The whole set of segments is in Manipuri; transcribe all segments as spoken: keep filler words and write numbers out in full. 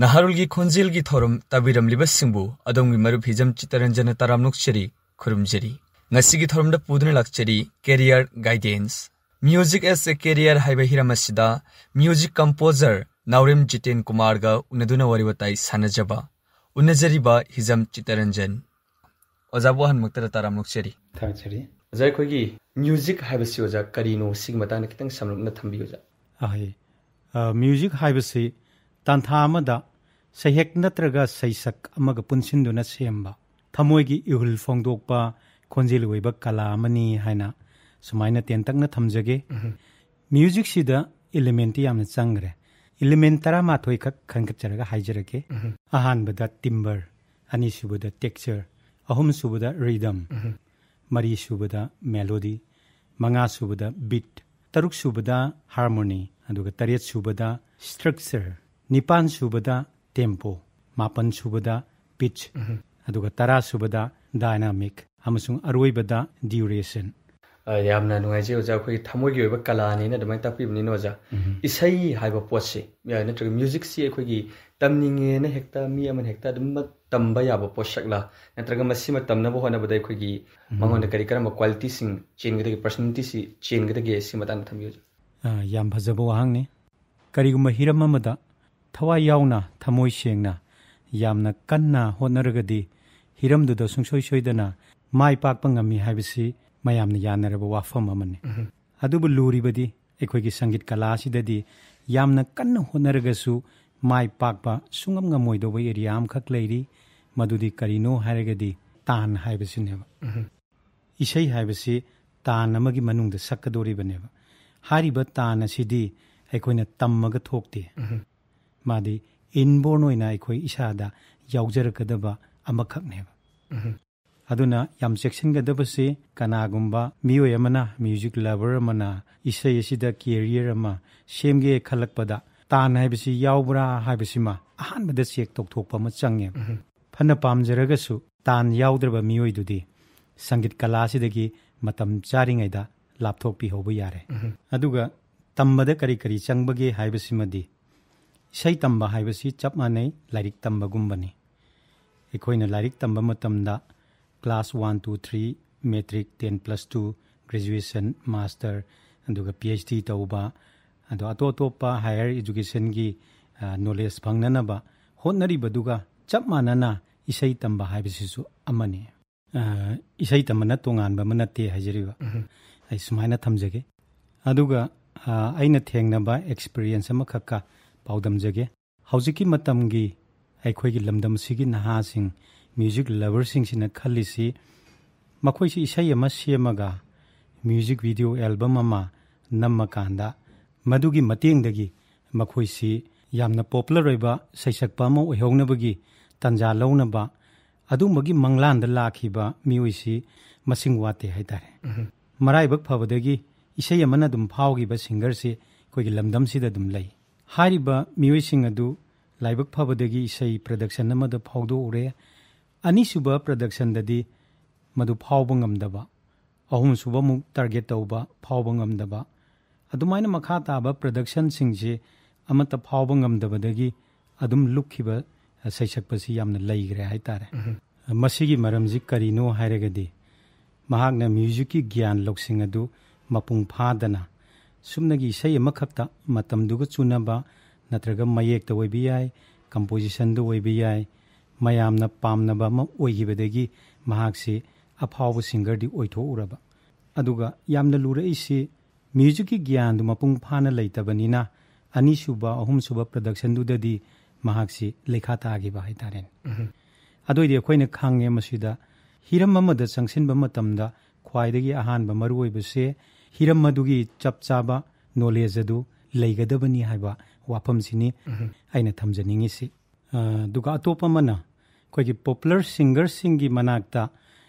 ꯅꯍꯥꯔꯣꯜꯒꯤ ꯈꯣꯟꯖꯦꯜꯒꯤ ꯊꯧꯔꯝ ꯇꯥꯕꯤꯔꯝꯂꯤꯕꯁꯤꯡꯕꯨ ꯑꯗꯣꯝꯒꯤ ꯃꯔꯨꯞ ꯍꯤꯖꯝ ꯆꯤꯠꯇꯔꯟꯖꯟꯅ ꯇꯔꯥꯝꯅ ꯑꯣꯛꯆꯔꯤ, ꯈꯨꯔꯨꯝꯖꯔꯤ꯫ ꯉꯁꯤꯒꯤ ꯊꯧꯔꯝꯗ ꯄꯨꯗꯨꯅ ꯂꯥꯛꯆꯔꯤ Career Guidance, Music as a Career ꯍꯥꯏꯕ ꯍꯤꯔꯝ ꯑꯁꯤꯗ music composer ꯅꯥꯎꯔꯦꯝ ꯖꯤꯇꯦꯟ ꯀꯨꯃꯥꯔꯒ ꯎꯅꯗꯨꯅ ꯋꯥꯔꯤ ꯋꯥꯇꯥꯏ ꯁꯥꯟꯅꯖꯕ꯫ ꯎꯅꯖꯔꯤꯕ ꯍꯤꯖꯝ ꯆꯤꯠꯇꯔꯟꯖꯟ꯫ ꯑꯣꯖꯥꯕꯨ ꯑꯍꯥꯟꯕꯃꯛꯇꯗ ꯇꯔꯥꯝꯅ ꯑꯣꯛꯆꯔꯤ꯫ ꯊꯥꯒꯠꯆꯔꯤ꯫ ꯑꯣꯖꯥ, ꯑꯩꯈꯣꯏꯒꯤ music ꯍꯥꯏꯕꯁꯤ, ꯑꯣꯖꯥ, ꯀꯔꯤꯅꯣ? ꯁꯤꯒꯤ ꯃꯇꯥꯡꯗ ꯈꯤꯇꯪ ꯁꯝꯂꯞꯅ ꯊꯝꯕꯤꯌꯨ, ꯑꯣꯖꯥ꯫ ꯑꯍꯩ꯫ ꯑ, music ꯍꯥꯏꯕꯁꯤ ꯇꯥꯟꯊꯥ ꯑꯃꯗ ꯁꯩꯍꯦꯛ ꯅꯠꯇ꯭ꯔꯒ ꯁꯩꯁꯛ ꯑꯃꯒ ꯄꯨꯟꯁꯤꯟꯗꯨꯅ ꯁꯦꯝꯕ, ꯊꯃꯣꯏꯒꯤ ꯏꯍꯨꯜ ꯐꯣꯡꯗꯣꯛꯄ, ꯈꯣꯟꯖꯦꯜ ꯑꯣꯏꯕ ꯀꯂꯥ ꯑꯃꯅꯤ ꯍꯥꯏꯅ ꯁꯨꯃꯥꯏꯅ ꯇꯦꯟꯇꯛꯅ ꯊꯝꯖꯒꯦ꯫ ꯎꯝ꯫ Musicꯁꯤꯗ elementꯇꯤ ꯌꯥꯝꯅ ꯆꯪꯈ꯭ꯔꯦ꯫ Element ꯇꯔꯥꯃꯥꯊꯣꯏ ꯈꯛ ꯈꯟꯒꯠꯆꯔꯒ ꯍꯥꯏꯖꯔꯛꯀꯦ꯫ ꯎꯝ꯫ ꯑꯍꯥꯟꯕꯗ timbre, ꯑꯅꯤꯁꯨꯕꯗ texture, ꯑꯍꯨꯝꯁꯨꯕꯗ rhythm, ꯎꯝ꯫ ꯃꯔꯤꯁꯨꯕꯗ melody, ꯃꯉꯥꯁꯨꯕꯗ beat, ꯇꯔꯨꯛꯁꯨꯕꯗ harmony, ꯑꯗꯨꯒ ꯇꯔꯦꯠꯁꯨꯕꯗ structure, ꯅꯤꯄꯥꯟꯁꯨꯕꯗ tempo, ꯃꯥꯄꯟꯁꯨꯕꯗ pitch, ꯎꯝ꯫ ꯑꯗꯨꯒ ꯇꯔꯥꯁꯨꯕꯗ dynamic, ꯑꯃꯁꯨꯡ ꯑꯔꯣꯏꯕꯗ duration꯫ ꯑ, ꯌꯥꯝꯅ ꯅꯨꯡꯉꯥꯏꯖꯩ ꯑꯣꯖꯥ, ꯑꯩꯈꯣꯏꯒꯤ ꯊꯃꯣꯏꯒꯤ ꯑꯣꯏꯕ ꯀꯂꯥꯅꯦꯅ ꯑꯗꯨꯃꯥꯏꯅ ꯇꯥꯛꯄꯤꯕꯅꯤꯅ ꯑꯣꯖꯥ꯫ ꯎꯝ꯫ ꯏꯁꯩ ꯍꯥꯏꯕ ꯄꯣꯠꯁꯦ, ꯑ, ꯅꯠꯇ꯭ꯔꯒ musicꯁꯤ ꯑꯩꯈꯣꯏꯒꯤ ꯇꯝꯅꯤꯡꯉꯦꯅ ꯍꯦꯛꯇ ꯃꯤ ꯑꯃꯅ ꯍꯦꯛꯇ ꯑꯗꯨꯝꯃꯛ ꯇꯝꯕ ꯌꯥꯕ ꯄꯣꯠꯁꯛꯂꯥ? ꯅꯠꯇ꯭ꯔꯒ ꯃꯁꯤꯃ ꯇꯝꯅꯕ ꯍꯣꯠꯅꯕꯗ ꯑꯩꯈꯣꯏꯒꯤ ꯎꯝ꯫ ꯃꯉꯣꯟꯗ ꯀꯔꯤ ꯀꯔꯝꯕ qualityꯁꯤꯡ ꯆꯦꯟꯒꯗꯒꯦ, personalityꯁꯤ ꯆꯦꯟꯒꯗꯒꯦ? ꯁꯤ ꯃꯇꯥꯡꯗ ꯊꯝꯕꯤꯌꯨ ꯑꯣꯖꯥ꯫ ꯑ, ꯌꯥꯝ ꯐꯖꯕ ꯋꯥꯍꯪꯅꯤ꯫ ꯀꯔꯤꯒꯨꯝꯕ ꯍꯤꯔꯝ ꯑꯃꯗ ꯊꯋꯥꯏ ꯌꯥꯎꯅ, ꯊꯃꯣꯏ ꯁꯦꯡꯅ, ꯌꯥꯝꯅ ꯀꯟꯅ ꯍꯣꯠꯅꯔꯒꯗꯤ ꯍꯤꯔꯝꯗꯨꯗ ꯁꯨꯡꯁꯣꯏ ꯁꯣꯏꯗꯅ ꯃꯥꯏ ꯄꯥꯛꯄ ꯉꯝꯃꯤ ꯍꯥꯏꯕꯁꯤ ꯃꯌꯥꯝꯅ ꯌꯥꯅꯔꯕ ꯋꯥꯐꯝ ꯑꯃꯅꯤ꯫ ꯎꯝ꯫ ꯑꯗꯨꯕꯨ ꯂꯨꯔꯤꯕꯗꯤ ꯑꯩꯈꯣꯏꯒꯤ ꯁꯪꯒꯤꯠ ꯀꯂꯥ ꯑꯁꯤꯗꯗꯤ ꯌꯥꯝꯅ ꯀꯟꯅ ꯍꯣꯠꯅꯔꯒꯁꯨ ꯃꯥꯏ ꯄꯥꯛꯄ ꯁꯨꯡꯉꯝ ꯉꯝꯃꯣꯏꯗꯧꯕ area ꯑꯃꯈꯛ ꯂꯩꯔꯤ꯫ ꯃꯗꯨꯗꯤ ꯀꯔꯤꯅꯣ ꯍꯥꯏꯔꯒꯗꯤ ꯇꯥꯟ ꯍꯥꯏꯕꯁꯤꯅꯦꯕ꯫ ꯎꯝ꯫ ꯏꯁꯩ ꯍꯥꯏꯕꯁꯤ ꯇꯥꯟ ꯑꯃꯒꯤ ꯃꯅꯨꯡꯗ ꯁꯛꯀꯗꯧꯔꯤꯕꯅꯦꯕ꯫ ꯍꯥꯏꯔꯤꯕ ꯇꯥꯟ ꯑꯁꯤꯗꯤ ꯑꯩꯈꯣꯏꯅ ꯇꯝꯃꯒ ꯊꯣꯛꯇꯦ꯫ ꯎꯝ꯫ ꯃꯥꯗꯤ inborn ꯑꯣꯏꯅ ꯑꯩꯈꯣꯏ ꯏꯁꯥꯗ ꯌꯥꯎꯖꯔꯛꯀꯗꯕ ꯑꯃꯈꯛꯅꯦꯕ꯫ ꯎꯝ꯫ ꯑꯗꯨꯅ ꯌꯥꯝ ꯆꯦꯛꯁꯤꯟꯒꯗꯕꯁꯤ, ꯀꯅꯥꯒꯨꯝꯕ ꯃꯤꯑꯣꯏ ꯑꯃꯅ, music lover ꯑꯃꯅ ꯏꯁꯩ ꯑꯁꯤꯗ career ꯑꯃ ꯁꯦꯝꯒꯦ ꯈꯜꯂꯛꯄꯗ ꯇꯥꯟ ꯍꯥꯏꯕꯁꯤ ꯌꯥꯎꯕ꯭ꯔꯥ ꯍꯥꯏꯕꯁꯤꯃ ꯑꯍꯥꯟꯕꯗ check ꯇꯧꯊꯣꯛꯄ ꯑꯃ ꯆꯪꯉꯦꯕ꯫ ꯎꯝ꯫ ꯐꯅ ꯄꯥꯝꯖꯔꯒꯁꯨ ꯇꯥꯟ ꯌꯥꯎꯗ꯭ꯔꯕ ꯃꯤꯑꯣꯏꯗꯨꯗꯤ ꯁꯪꯒꯤꯠ ꯀꯂꯥ ꯑꯁꯤꯗꯒꯤ ꯃꯇꯝ ꯆꯥꯔꯤꯉꯩꯗ ꯂꯥꯞꯊꯣꯛꯄꯤꯍꯧꯕ ꯌꯥꯔꯦ꯫ ꯎꯝ꯫ ꯑꯗꯨꯒ ꯇꯝꯕꯗ ꯀꯔꯤ ꯀꯔꯤ ꯆꯪꯕꯒꯦ ꯍꯥꯏꯕꯁꯤꯃꯗꯤ ꯏꯁꯩ ꯇꯝꯕ ꯍꯥꯏꯕꯁꯤ ꯆꯞ ꯃꯥꯟꯅꯩ, ꯂꯥꯏꯔꯤꯛ ꯇꯝꯕꯒꯨꯝꯕꯅꯤ꯫ ꯑꯩꯈꯣꯏꯅ ꯂꯥꯏꯔꯤꯛ ꯇꯝꯕ ꯃꯇꯝꯗ class one, two, three, matric, ten plus two, graduation, master, ꯑꯗꯨꯒ PhD ꯇꯧꯕ, ꯑꯗꯣ ꯑꯇꯣꯞ ꯑꯇꯣꯞꯄ higher educationꯒꯤ, ꯑ, knowledge ꯐꯪꯅꯅꯕ ꯍꯣꯠꯅꯔꯤꯕꯗꯨꯒ ꯆꯞ ꯃꯥꯟꯅꯅ ꯏꯁꯩ ꯇꯝꯕ ꯍꯥꯏꯕꯁꯤꯁꯨ ꯑꯃꯅꯤ꯫ ꯑ, ꯏꯁꯩ ꯇꯝꯕꯅ ꯇꯣꯉꯥꯟꯕ ꯑꯃ ꯅꯠꯇꯦ ꯍꯥꯏꯖꯔꯤꯕ꯫ ꯑꯩ ꯁꯨꯃꯥꯏꯅ ꯊꯝꯖꯒꯦ꯫ ꯑꯗꯨꯒ, ꯑ, ꯑꯩꯅ ꯊꯦꯡꯅꯕ experience ꯑꯃꯈꯛꯀ ꯄꯥꯎꯗꯝꯖꯒꯦ꯫ ꯍꯧꯖꯤꯛꯀꯤ ꯃꯇꯝꯒꯤ ꯑꯩꯈꯣꯏꯒꯤ ꯂꯝꯗꯝꯁꯤꯒꯤ ꯅꯍꯥꯁꯤꯡ, music loverꯁꯤꯡꯁꯤꯅ ꯈꯜꯂꯤꯁꯤ, ꯃꯈꯣꯏꯁꯤ ꯏꯁꯩ ꯑꯃ ꯁꯦꯝꯃꯒ music video album ꯑꯃ ꯅꯝꯃꯀꯥꯟꯗ ꯃꯗꯨꯒꯤ ꯃꯇꯦꯡꯗꯒꯤ ꯃꯈꯣꯏꯁꯤ ꯌꯥꯝꯅ popular ꯑꯣꯏꯕ ꯁꯩꯁꯛꯄ ꯑꯃ ꯑꯣꯏꯍꯧꯅꯕꯒꯤ ꯇꯥꯟꯖꯥ ꯂꯧꯅꯕ ꯑꯗꯨꯝꯕꯒꯤ ꯃꯪꯂꯥꯟꯗ ꯂꯥꯛꯈꯤꯕ ꯃꯤꯑꯣꯏꯁꯤ ꯃꯁꯤꯡ ꯋꯥꯠꯇꯦ ꯍꯥꯏꯇꯥꯔꯦ꯫ ꯃꯔꯥꯏꯕꯛ ꯐꯕꯗꯒꯤ ꯏꯁꯩ ꯑꯃꯅ ꯑꯗꯨꯝ ꯐꯥꯎꯈꯤꯕ singerꯁꯤ ꯑꯩꯈꯣꯏꯒꯤ ꯂꯝꯗꯝꯁꯤꯗ ꯑꯗꯨꯝ ꯂꯩ꯫ ꯍꯥꯏꯔꯤꯕ ꯃꯤꯑꯣꯏꯁꯤꯡ ꯑꯗꯨ ꯂꯥꯏꯕꯛ ꯐꯕꯗꯒꯤ ꯏꯁꯩ production ꯑꯃꯗ ꯐꯥꯎꯗꯣꯛꯎꯔꯦ꯫ ꯑꯅꯤꯁꯨꯕ productionꯗꯗꯤ ꯃꯗꯨ ꯐꯥꯎꯕ ꯉꯝꯗꯕ, ꯑꯍꯨꯝꯁꯨꯕ ꯑꯃꯨꯛ target ꯇꯧꯕ, ꯐꯥꯎꯕ ꯉꯝꯗꯕ, ꯑꯗꯨꯃꯥꯏꯅ ꯃꯈꯥ ꯇꯥꯕ productionꯁꯤꯡꯁꯦ ꯑꯃꯠꯇ ꯐꯥꯎꯕ ꯉꯝꯗꯕꯗꯒꯤ ꯑꯗꯨꯝ ꯂꯨꯞꯈꯤꯕ, ꯑ, ꯁꯩꯁꯛꯄꯁꯤ ꯌꯥꯝꯅ ꯂꯩꯈ꯭ꯔꯦ ꯍꯥꯏꯇꯥꯔꯦ꯫ ꯃꯁꯤꯒꯤ ꯃꯔꯝꯁꯤ ꯀꯔꯤꯅꯣ ꯍꯥꯏꯔꯒꯗꯤ, ꯃꯍꯥꯛꯅ musicꯀꯤ ꯒ꯭ꯌꯥꯟ ꯂꯧꯁꯤꯡ ꯑꯗꯨ ꯃꯄꯨꯡ ꯐꯥꯗꯅ ꯁꯨꯞꯅꯒꯤ ꯏꯁꯩ ꯑꯃꯈꯛꯇ ꯃꯇꯝꯗꯨꯒ ꯆꯨꯅꯕ ꯅꯠꯇ꯭ꯔꯒ ꯃꯌꯦꯛꯇ ꯑꯣꯏꯕ ꯌꯥꯏ, compositionꯗ ꯑꯣꯏꯕ ꯌꯥꯏ, ꯃꯌꯥꯝꯅ ꯄꯥꯝꯅꯕ ꯑꯃ ꯑꯣꯏꯈꯤꯕꯗꯒꯤ ꯃꯍꯥꯛꯁꯤ ꯑꯐꯥꯎꯕ singerꯗꯤ ꯑꯣꯏꯊꯣꯛꯎꯔꯕ꯫ ꯑꯗꯨꯒ ꯌꯥꯝꯅ ꯂꯨꯔꯛꯏꯁꯤ musicꯀꯤ ꯒ꯭ꯌꯥꯟꯗꯨ ꯃꯄꯨꯡ ꯐꯥꯅ ꯂꯩꯇꯕꯅꯤꯅ ꯑꯅꯤꯁꯨꯕ, ꯑꯍꯨꯝꯁꯨꯕ productionꯗꯨꯗꯗꯤ ꯃꯍꯥꯛꯁꯤ ꯂꯩꯈꯥ ꯇꯥꯈꯤꯕ ꯍꯥꯏꯇꯥꯔꯦꯅꯦ꯫ ꯑꯗꯨꯑꯣꯏꯗꯤ ꯑꯩꯈꯣꯏꯅ ꯈꯪꯉꯦ ꯃꯁꯤꯗ ꯍꯤꯔꯝ ꯑꯃꯗ ꯆꯪꯁꯤꯟꯕ ꯃꯇꯝꯗ ꯈ꯭ꯋꯥꯏꯗꯒꯤ ꯑꯍꯥꯟꯕ ꯃꯔꯨꯑꯣꯏꯕꯁꯦ ꯍꯤꯔꯝ ꯑꯗꯨꯒꯤ ꯆꯞ ꯆꯥꯕ knowledge ꯑꯗꯨ ꯂꯩꯒꯗꯕꯅꯤ ꯍꯥꯏꯕ ꯋꯥꯐꯝꯁꯤꯅꯤ ꯑꯩꯅ ꯊꯝꯖꯅꯤꯡꯉꯤꯁꯤ꯫ ꯑ, ꯑꯗꯨꯒ ꯑꯇꯣꯞꯄ ꯑꯃꯅ ꯑꯩꯈꯣꯏꯒꯤ popular singerꯁꯤꯡꯒꯤ ꯃꯅꯥꯛꯇ,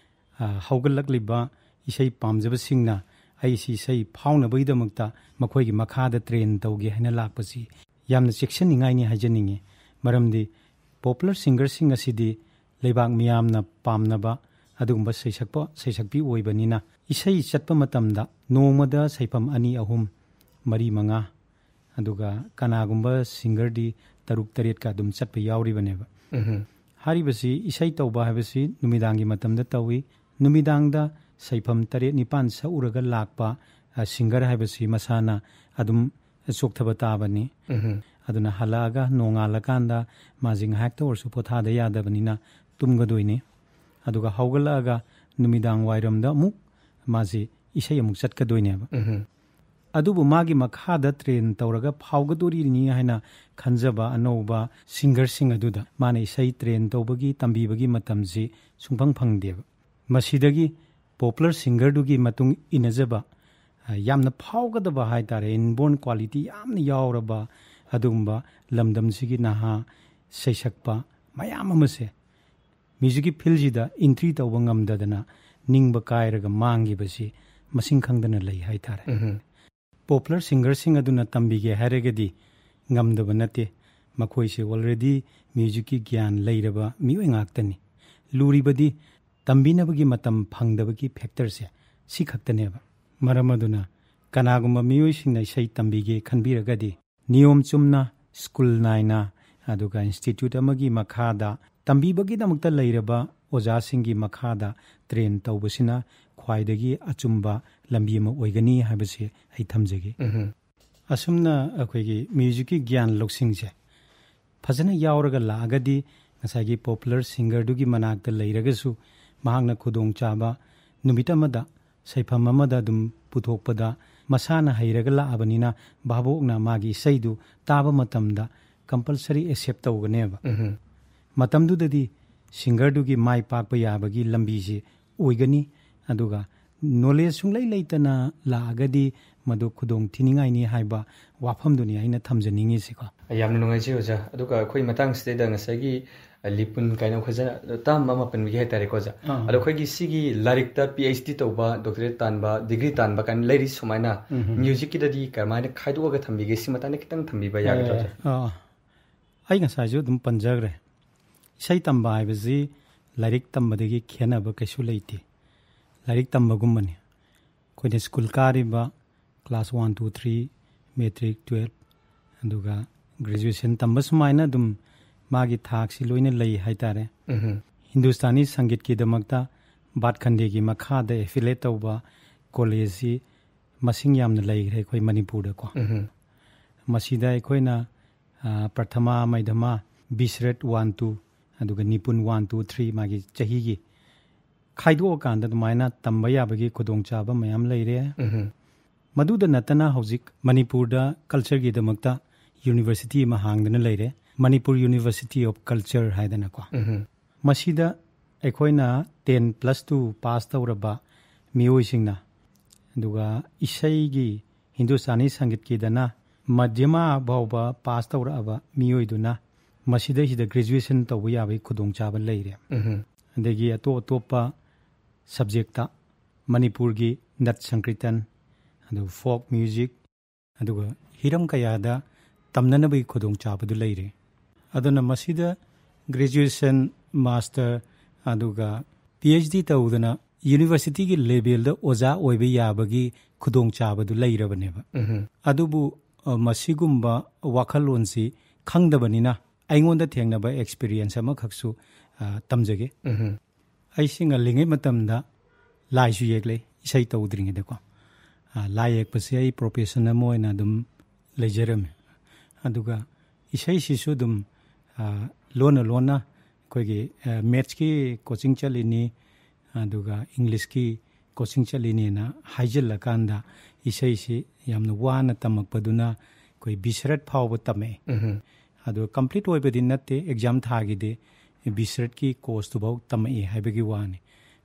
ꯑ, ꯍꯧꯒꯠꯂꯛꯂꯤꯕ ꯏꯁꯩ ꯄꯥꯝꯖꯕꯁꯤꯡꯅ ꯑꯩꯁꯤ ꯏꯁꯩ ꯐꯥꯎꯅꯕꯒꯤꯗꯃꯛꯇ ꯃꯈꯣꯏꯒꯤ ꯃꯈꯥꯗ train ꯇꯧꯒꯦ ꯍꯥꯏꯅ ꯂꯥꯛꯄꯁꯤ ꯌꯥꯝꯅ ꯆꯦꯛꯁꯤꯟꯅꯤꯡꯉꯥꯏꯅꯤ ꯍꯥꯏꯖꯅꯤꯡꯉꯤ꯫ ꯃꯔꯝꯗꯤ popular singerꯁꯤꯡ ꯑꯁꯤꯗꯤ ꯂꯩꯕꯥꯛ ꯃꯤꯌꯥꯝꯅ ꯄꯥꯝꯅꯕ ꯑꯗꯨꯒꯨꯝꯕ ꯁꯩꯁꯛꯄ, ꯁꯩꯁꯛꯄꯤ ꯑꯣꯏꯕꯅꯤꯅ ꯏꯁꯩ ꯆꯠꯄ ꯃꯇꯝꯗ ꯅꯣꯡꯃꯗ ꯁꯩꯐꯝ ꯑꯅꯤ, ꯑꯍꯨꯝ, ꯃꯔꯤ, ꯃꯉꯥ ꯑꯗꯨꯒ ꯀꯅꯥꯒꯨꯝꯕ ꯁꯤꯡꯒꯔꯗꯤ ꯇꯔꯨꯛ ꯇꯔꯦꯠꯀ ꯑꯗꯨꯝ ꯆꯠꯄ ꯌꯥꯎꯔꯤꯕꯅꯦꯕ꯫ ꯍꯥꯏꯔꯤꯕꯁꯤ ꯏꯁꯩ ꯇꯧꯕ ꯍꯥꯏꯕꯁꯤ ꯅꯨꯃꯤꯗꯥꯡꯒꯤ ꯃꯇꯝꯗ ꯇꯧꯏ꯫ ꯅꯨꯃꯤꯗꯥꯡꯗ ꯁꯩꯐꯝ ꯇꯔꯦꯠ ꯅꯤꯄꯥꯟ ꯁꯛꯎꯔꯒ ꯂꯥꯛꯄ, ꯑ, ꯁꯤꯡꯒꯔ ꯍꯥꯏꯕꯁꯤ ꯃꯁꯥꯅ ꯑꯗꯨꯝ ꯆꯣꯛꯊꯕ ꯇꯥꯕꯅꯤ꯫ ꯑꯗꯨꯅ ꯍꯜꯂꯛꯑꯒ ꯅꯣꯡꯉꯥꯜꯂꯀꯥꯟꯗ ꯃꯥꯁꯤ ꯉꯥꯏꯍꯥꯛꯇ ꯑꯣꯏꯔꯁꯨ ꯄꯣꯊꯥꯗ ꯌꯥꯗꯕꯅꯤꯅ ꯇꯨꯝꯒꯗꯣꯏꯅꯤ꯫ ꯑꯗꯨꯒ ꯍꯧꯒꯠꯂꯛꯑꯒ ꯅꯨꯃꯤꯗꯥꯡ ꯋꯥꯏꯔꯝꯗ ꯑꯃꯨꯛ ꯃꯥꯁꯤ ꯏꯁꯩ ꯑꯃꯨꯛ ꯆꯠꯀꯗꯣꯏꯅꯦꯕ꯫ ꯑꯗꯨꯕꯨ ꯃꯥꯒꯤ ꯃꯈꯥꯗ ꯇ꯭ꯔꯦꯟ ꯇꯧꯔꯒ ꯐꯥꯎꯒꯗꯣꯔꯤꯅꯤ ꯍꯥꯏꯅ ꯈꯟꯖꯕ ꯑꯅꯧꯕ ꯁꯤꯡꯒꯔꯁꯤꯡ ꯑꯗꯨꯗ ꯃꯥꯅ ꯏꯁꯩ ꯇ꯭ꯔꯦꯟ ꯇꯧꯕꯒꯤ, ꯇꯝꯕꯤꯕꯒꯤ ꯃꯇꯝꯁꯤ ꯁꯨꯡꯐꯪ ꯐꯪꯗꯦꯕ꯫ ꯃꯁꯤꯗꯒꯤ ꯄꯣꯄꯨꯂꯔ ꯁꯤꯡꯒꯔꯗꯨꯒꯤ ꯃꯇꯨꯡ ꯏꯟꯅꯖꯕ, ꯑ, ꯌꯥꯝꯅ ꯐꯥꯎꯒꯗꯕ ꯍꯥꯏ ꯇꯥꯔꯦ, ꯏꯟꯕꯣꯔꯟ ꯀ꯭ꯋꯥꯂꯤꯇꯤ ꯌꯥꯝꯅ ꯌꯥꯎꯔꯕ ꯑꯗꯨꯒꯨꯝꯕ ꯂꯝꯗꯝꯁꯤꯒꯤ ꯅꯍꯥ ꯁꯩꯁꯛꯄ ꯃꯌꯥꯝ ꯑꯃꯁꯦ ꯃ꯭ꯌꯨꯖꯤꯛꯀꯤ ꯐꯤꯜꯁꯤꯗ ꯏꯟꯇ꯭ꯔꯤ ꯇꯧꯕ ꯉꯝꯗꯗꯅ ꯅꯤꯡꯕ ꯀꯥꯏꯔꯒ ꯃꯥꯡꯈꯤꯕꯁꯤ ꯃꯁꯤꯡ ꯈꯪꯗꯅ ꯂꯩ ꯍꯥꯏ ꯇꯥꯔꯦ꯫ ꯄꯣꯄꯨꯂꯔ ꯁꯤꯡꯒꯔꯁꯤꯡ ꯑꯗꯨꯅ ꯇꯝꯕꯤꯒꯦ ꯍꯥꯏꯔꯒꯗꯤ ꯉꯝꯗꯕ ꯅꯠꯇꯦ꯫ ꯃꯈꯣꯏꯁꯦ ꯑꯣꯜꯔꯦꯗꯤ ꯃ꯭ꯌꯨꯖꯤꯛꯀꯤ ꯒ꯭ꯌꯥꯟ ꯂꯩꯔꯕ ꯃꯤꯑꯣꯏ ꯉꯥꯛꯇꯅꯤ꯫ ꯂꯨꯔꯤꯕꯗꯤ ꯇꯝꯕꯤꯅꯕꯒꯤ ꯃꯇꯝ ꯐꯪꯗꯕꯒꯤ ꯐꯦꯛꯇꯔꯁꯦ ꯁꯤ ꯈꯛꯇꯅꯦꯕ꯫ ꯃꯔꯝ ꯑꯗꯨꯅ ꯀꯅꯥꯒꯨꯝꯕ ꯃꯤꯑꯣꯏꯁꯤꯡꯅ ꯏꯁꯩ ꯇꯝꯕꯤꯒꯦ ꯈꯟꯕꯤꯔꯒꯗꯤ ꯅꯤꯌꯣꯝ ꯆꯨꯝꯅ ꯁ꯭ꯀꯨꯜ ꯅꯥꯏꯅ, ꯑꯗꯨꯒ ꯏꯟꯁꯇꯤꯇ꯭ꯌꯨꯠ ꯑꯃꯒꯤ ꯃꯈꯥꯗ ꯇꯝꯕꯤꯕꯒꯤꯗꯃꯛꯇ ꯂꯩꯔꯕ ꯑꯣꯖꯥꯁꯤꯡꯒꯤ ꯃꯈꯥꯗ ꯇ꯭ꯔꯦꯟ ꯇꯧꯕꯁꯤꯅ ꯈ꯭ꯋꯥꯏꯗꯒꯤ ꯑꯆꯨꯝꯕ ꯂꯝꯕꯤ ꯑꯃ ꯑꯣꯏꯒꯅꯤ ꯍꯥꯏꯕꯁꯤ ꯑꯩ ꯊꯝꯖꯒꯦ꯫ ꯑꯁꯨꯝꯅ ꯑꯩꯈꯣꯏꯒꯤ ꯃ꯭ꯌꯨꯖꯤꯛꯀꯤ ꯒ꯭ꯌꯥꯟ ꯂꯧꯁꯤꯡꯁꯦ ꯐꯖꯅ ꯌꯥꯎꯔꯒ ꯂꯥꯛꯑꯒꯗꯤ ꯉꯁꯥꯏꯒꯤ ꯄꯣꯄꯨꯂꯔ ꯁꯤꯡꯒꯔꯗꯨꯒꯤ ꯃꯅꯥꯛꯇ ꯂꯩꯔꯒꯁꯨ ꯃꯍꯥꯛꯅ ꯈꯨꯗꯣꯡꯆꯥꯕ ꯅꯨꯃꯤꯠ ꯑꯃꯗ, ꯁꯩꯐꯝ ꯑꯃꯗ ꯑꯗꯨꯝ ꯄꯨꯊꯣꯛꯄꯗ ꯃꯁꯥꯅ ꯍꯩꯔꯒ ꯂꯥꯛꯑꯕꯅꯤꯅ ꯚꯥꯕꯣꯛꯅ ꯃꯥꯒꯤ ꯏꯁꯩꯗꯨ ꯇꯥꯕ ꯃꯇꯝꯗ ꯀꯝꯄꯜꯁꯔꯤ ꯑꯦꯛꯁꯦꯞ ꯇꯧꯒꯅꯦꯕ꯫ ꯃꯇꯝꯗꯨꯗꯗꯤ ꯁꯤꯡꯒꯔꯗꯨꯒꯤ ꯃꯥꯏ ꯄꯥꯛꯄ ꯌꯥꯕꯒꯤ ꯂꯝꯕꯤꯁꯤ ꯑꯣꯏꯒꯅꯤ꯫ ꯑꯗꯨꯒ ꯅꯣꯂꯦꯖ ꯁꯨꯡꯂꯩ ꯂꯩꯇꯅ ꯂꯥꯛꯑꯒꯗꯤ ꯃꯗꯨ ꯈꯨꯗꯣꯡ ꯊꯤꯅꯤꯡꯉꯥꯏꯅꯤ ꯍꯥꯏꯕ ꯋꯥꯐꯝꯗꯨꯅꯤ ꯑꯩꯅ ꯊꯝꯖꯅꯤꯡꯉꯤꯁꯤꯀꯣ꯫ ꯌꯥꯝꯅ ꯅꯨꯡꯉꯥꯏꯖꯩ ꯑꯣꯖꯥ꯫ ꯑꯗꯨꯒ ꯑꯩꯈꯣꯏ ꯃꯇꯥꯡꯁꯤꯗꯩꯗ ꯉꯁꯥꯏꯒꯤ, ꯑ, ꯂꯤꯄꯨꯟ ꯀꯥꯏꯅ ꯑꯩꯈꯣꯏ ꯐꯖꯅ ꯇꯥꯝꯕ ꯑꯃ ꯄꯟꯕꯤꯒꯦ ꯍꯥꯏꯇꯥꯔꯦꯀꯣ ꯑꯣꯖꯥ꯫ ꯑꯥ꯫ ꯑꯗꯣ ꯑꯩꯈꯣꯏꯒꯤ ꯁꯤꯒꯤ ꯂꯥꯏꯔꯤꯛꯇ ꯄꯤ ꯑꯩꯆ ꯗꯤ ꯇꯧꯕ, ꯗꯣꯛꯇꯔꯦꯠ ꯇꯥꯟꯕ, ꯗꯤꯒ꯭ꯔꯤ ꯇꯥꯟꯕ ꯀꯥꯏꯅ ꯂꯩꯔꯤ ꯁꯨꯃꯥꯏꯅ ꯎꯝ ꯍꯝ꯫ ꯃ꯭ꯌꯨꯖꯤꯛꯀꯤꯗꯗꯤ ꯀꯔꯝꯍꯥꯏꯅ ꯈꯥꯏꯗꯣꯛꯑꯒ ꯊꯝꯕꯤꯒꯦ? ꯁꯤ ꯃꯇꯥꯡꯗ ꯈꯤꯇꯪ ꯊꯝꯕꯤꯕ ꯌꯥꯒꯗ꯭ꯔꯥ ꯑꯣꯖꯥ? ꯑꯥ꯫ ꯑꯩ ꯉꯁꯥꯏꯁꯨ ꯑꯗꯨꯝ ꯄꯟꯖꯈ꯭ꯔꯦ꯫ ꯏꯁꯩ ꯇꯝꯕ ꯍꯥꯏꯕꯁꯤ ꯂꯥꯏꯔꯤꯛ ꯇꯝꯕꯗꯒꯤ ꯈꯦꯠꯅꯕ ꯀꯩꯁꯨ ꯂꯩꯇꯦ꯫ ꯂꯥꯏꯔꯤꯛ ꯇꯝꯕꯒꯨꯝꯕꯅꯤ꯫ ꯑꯩꯈꯣꯏꯅ ꯁ꯭ꯀꯨꯜ ꯀꯥꯔꯤꯕ, class one, two, three, matric, twelve, ꯑꯗꯨꯒ ꯒ꯭ꯔꯦꯖꯨꯑꯦꯁꯟ ꯇꯝꯕ ꯁꯨꯃꯥꯏꯅ ꯑꯗꯨꯝ ꯃꯥꯒꯤ ꯊꯥꯛꯁꯤ ꯂꯣꯏꯅ ꯂꯩ ꯍꯥꯏꯇꯥꯔꯦ꯫ ꯎꯝ꯫ ꯍꯤꯟꯗꯨꯁꯇꯥꯅꯤ ꯁꯪꯒꯤꯠꯀꯤꯗꯃꯛꯇ ꯚꯥꯠ ꯈꯟꯗꯦꯒꯤ ꯃꯈꯥꯗ ꯑꯦꯐꯤꯂꯦꯠ ꯇꯧꯕ ꯀꯣꯂꯦꯖꯁꯤ ꯃꯁꯤꯡ ꯌꯥꯝꯅ ꯂꯩꯈ꯭ꯔꯦ ꯑꯩꯈꯣꯏ ꯃꯅꯤꯄꯨꯔꯗꯀꯣ꯫ ꯎꯝ꯫ ꯃꯁꯤꯗ ꯑꯩꯈꯣꯏꯅ, ꯑ, ꯄ꯭ꯔꯊꯃꯥ, ꯃꯩꯙꯃꯥ, ꯕꯤꯁ꯭ꯔꯠ ꯋꯥꯟ ꯇꯨ, ꯑꯗꯨꯒ ꯅꯤꯄꯨꯟ ꯋꯥꯟ ꯇꯨ ꯊ꯭ꯔꯤ ꯃꯥꯒꯤ ꯆꯍꯤꯒꯤ ꯈꯥꯏꯗꯣꯛꯑꯀꯥꯟꯗ ꯑꯗꯨꯃꯥꯏꯅ ꯇꯝꯕ ꯌꯥꯕꯒꯤ ꯈꯨꯗꯣꯡꯆꯥꯕ ꯃꯌꯥꯝ ꯂꯩꯔꯦ꯫ ꯎꯝ꯫ ꯃꯗꯨꯗ ꯅꯠꯇꯅ ꯍꯧꯖꯤꯛ ꯃꯅꯤꯄꯨꯔꯗ ꯀꯜꯆꯔꯒꯤꯗꯃꯛꯇ ꯌꯨꯅꯤꯚꯔꯁꯤꯇꯤ ꯑꯃ ꯍꯥꯡꯗꯅ ꯂꯩꯔꯦ, ꯃꯅꯤꯄꯨꯔ ꯌꯨꯅꯤꯚꯔꯁꯤꯇꯤ ꯑꯣꯐ ꯀꯜꯆꯔ ꯍꯥꯏꯗꯅꯀꯣ꯫ ꯎꯝ꯫ ꯃꯁꯤꯗ ꯑꯩꯈꯣꯏꯅ ꯇꯦꯟ ꯄ꯭ꯂꯁ ꯇꯨ ꯄꯥꯁ ꯇꯧꯔꯕ ꯃꯤꯑꯣꯏꯁꯤꯡꯅ, ꯑꯗꯨꯒ ꯏꯁꯩꯒꯤ ꯍꯤꯟꯗꯨꯁꯇꯥꯅꯤ ꯁꯪꯒꯤꯠꯀꯤꯗꯅ ꯃꯙ꯭ꯌꯃꯥ ꯐꯥꯎꯕ ꯄꯥꯁ ꯇꯧꯔꯛꯑꯕ ꯃꯤꯑꯣꯏꯗꯨꯅ ꯃꯁꯤꯗꯩꯁꯤꯗ ꯒ꯭ꯔꯦꯖꯨꯑꯦꯁꯟ ꯇꯧꯕ ꯌꯥꯕꯒꯤ ꯈꯨꯗꯣꯡꯆꯥꯕ ꯂꯩꯔꯦ꯫ ꯎꯝ꯫ ꯑꯗꯒꯤ ꯑꯇꯣꯞ ꯑꯇꯣꯞꯄ ꯁꯕꯖꯦꯛꯇ ꯃꯅꯤꯄꯨꯔꯒꯤ ꯅꯠ ꯁꯪꯀ꯭ꯔꯤꯇꯟ, ꯑꯗꯨꯒ ꯐꯣꯛ ꯃ꯭ꯌꯨꯖꯤꯛ, ꯑꯗꯨꯒ ꯍꯤꯔꯝ ꯀꯌꯥꯗ ꯇꯝꯅꯅꯕꯒꯤ ꯈꯨꯗꯣꯡꯆꯥꯕꯗꯨ ꯂꯩꯔꯦ꯫ ꯑꯗꯨꯅ ꯃꯁꯤꯗ ꯒ꯭ꯔꯦꯖꯨꯑꯦꯁꯟ, ꯃꯥꯁꯇꯔ, ꯑꯗꯨꯒ ꯄꯤ ꯑꯩꯆ ꯗꯤ ꯇꯧꯗꯅ ꯌꯨꯅꯤꯚꯔꯁꯤꯇꯤꯒꯤ ꯂꯦꯚꯦꯜꯗ ꯑꯣꯖꯥ ꯑꯣꯏꯕ ꯌꯥꯕꯒꯤ ꯈꯨꯗꯣꯡꯆꯥꯕꯗꯨ ꯂꯩꯔꯕꯅꯦꯕ꯫ ꯎꯝ꯫ ꯑꯗꯨꯕꯨ, ꯑ, ꯃꯁꯤꯒꯨꯝꯕ ꯋꯥꯈꯜꯂꯣꯟꯁꯤ ꯈꯪꯗꯕꯅꯤꯅ ꯑꯩꯉꯣꯟꯗ ꯊꯦꯡꯅꯕ ꯑꯦꯛꯁꯄꯤꯔꯤꯌꯦꯟꯁ ꯑꯃꯈꯛꯁꯨ, ꯑ, ꯇꯝꯖꯒꯦ꯫ ꯎꯝ꯫ ꯑꯩꯁꯤ ꯉꯜꯂꯤꯉꯩ ꯃꯇꯝꯗ ꯂꯥꯏꯁꯨ ꯌꯦꯛꯂꯦ, ꯏꯁꯩ ꯇꯧꯗ꯭ꯔꯤꯉꯩꯗꯀꯣ꯫ ꯑ, ꯂꯥꯏ ꯌꯦꯛꯄꯁꯦ ꯑꯩ ꯄ꯭ꯔꯣꯐꯦꯁꯟ ꯑꯃ ꯑꯣꯏꯅ ꯑꯗꯨꯝ ꯂꯩꯖꯔꯝꯃꯦ꯫ ꯑꯗꯨꯒ ꯏꯁꯩꯁꯤꯁꯨ ꯑꯗꯨꯝ, ꯑ, ꯂꯣꯟꯅ ꯂꯣꯟꯅ ꯑꯩꯈꯣꯏꯒꯤ, ꯑ, ꯃꯦꯠꯁꯀꯤ ꯀꯣꯆꯤꯡ ꯆꯠꯂꯤꯅꯤ, ꯑꯗꯨꯒ ꯏꯪꯂꯤꯁꯀꯤ ꯀꯣꯆꯤꯡ ꯆꯠꯂꯤꯅꯦꯅ ꯍꯥꯏꯖꯤꯜꯂꯀꯥꯟꯗ ꯏꯁꯩꯁꯤ ꯌꯥꯝꯅ ꯋꯥꯅ ꯇꯝꯃꯛꯄꯗꯨꯅ ꯑꯩꯈꯣꯏ ꯕꯤꯁꯔꯠ ꯐꯥꯎꯕ ꯇꯝꯃꯛꯑꯦ꯫ ꯎꯝ꯫ ꯑꯗꯨ ꯀꯝꯄ꯭ꯂꯤꯠ ꯑꯣꯏꯕꯗꯤ ꯅꯠꯇꯦ, ꯑꯦꯛꯖꯥꯝ ꯊꯥꯈꯤꯗꯦ꯫ ꯕꯤꯁꯔꯠꯀꯤ ꯀꯣꯔꯁꯇꯨꯐꯥꯎ ꯇꯝꯃꯛꯑꯦ ꯍꯥꯏꯕꯒꯤ ꯋꯥꯅꯤ꯫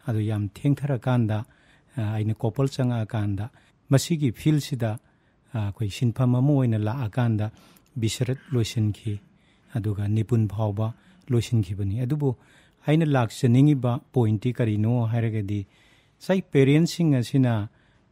ꯑꯗꯨ ꯌꯥꯝ ꯊꯦꯡꯊꯔꯀꯥꯟꯗ, ꯑ, ꯑꯩꯅ ꯀꯣꯄꯜ ꯆꯪꯉꯛꯑꯀꯥꯟꯗ ꯃꯁꯤꯒꯤ ꯐꯤꯜꯁꯤꯗ, ꯑ, ꯑꯩꯈꯣꯏ ꯁꯤꯟꯐꯝ ꯑꯃ ꯑꯣꯏꯅ ꯂꯥꯛꯑꯀꯥꯟꯗ ꯕꯤꯁꯔꯠ ꯂꯣꯏꯁꯤꯟꯈꯤ, ꯑꯗꯨꯒ ꯅꯤꯄꯨꯟ ꯐꯥꯎꯕ ꯂꯣꯏꯁꯤꯟꯈꯤꯕꯅꯤ꯫ ꯑꯗꯨꯕꯨ ꯑꯩꯅ ꯂꯥꯛꯆꯅꯤꯡꯉꯤꯕ ꯄꯣꯏꯟꯠꯇꯤ ꯀꯔꯤꯅꯣ ꯍꯥꯏꯔꯒꯗꯤ, ꯉꯁꯥꯏ ꯄꯦꯔꯦꯟꯁꯁꯤꯡ ꯑꯁꯤꯅ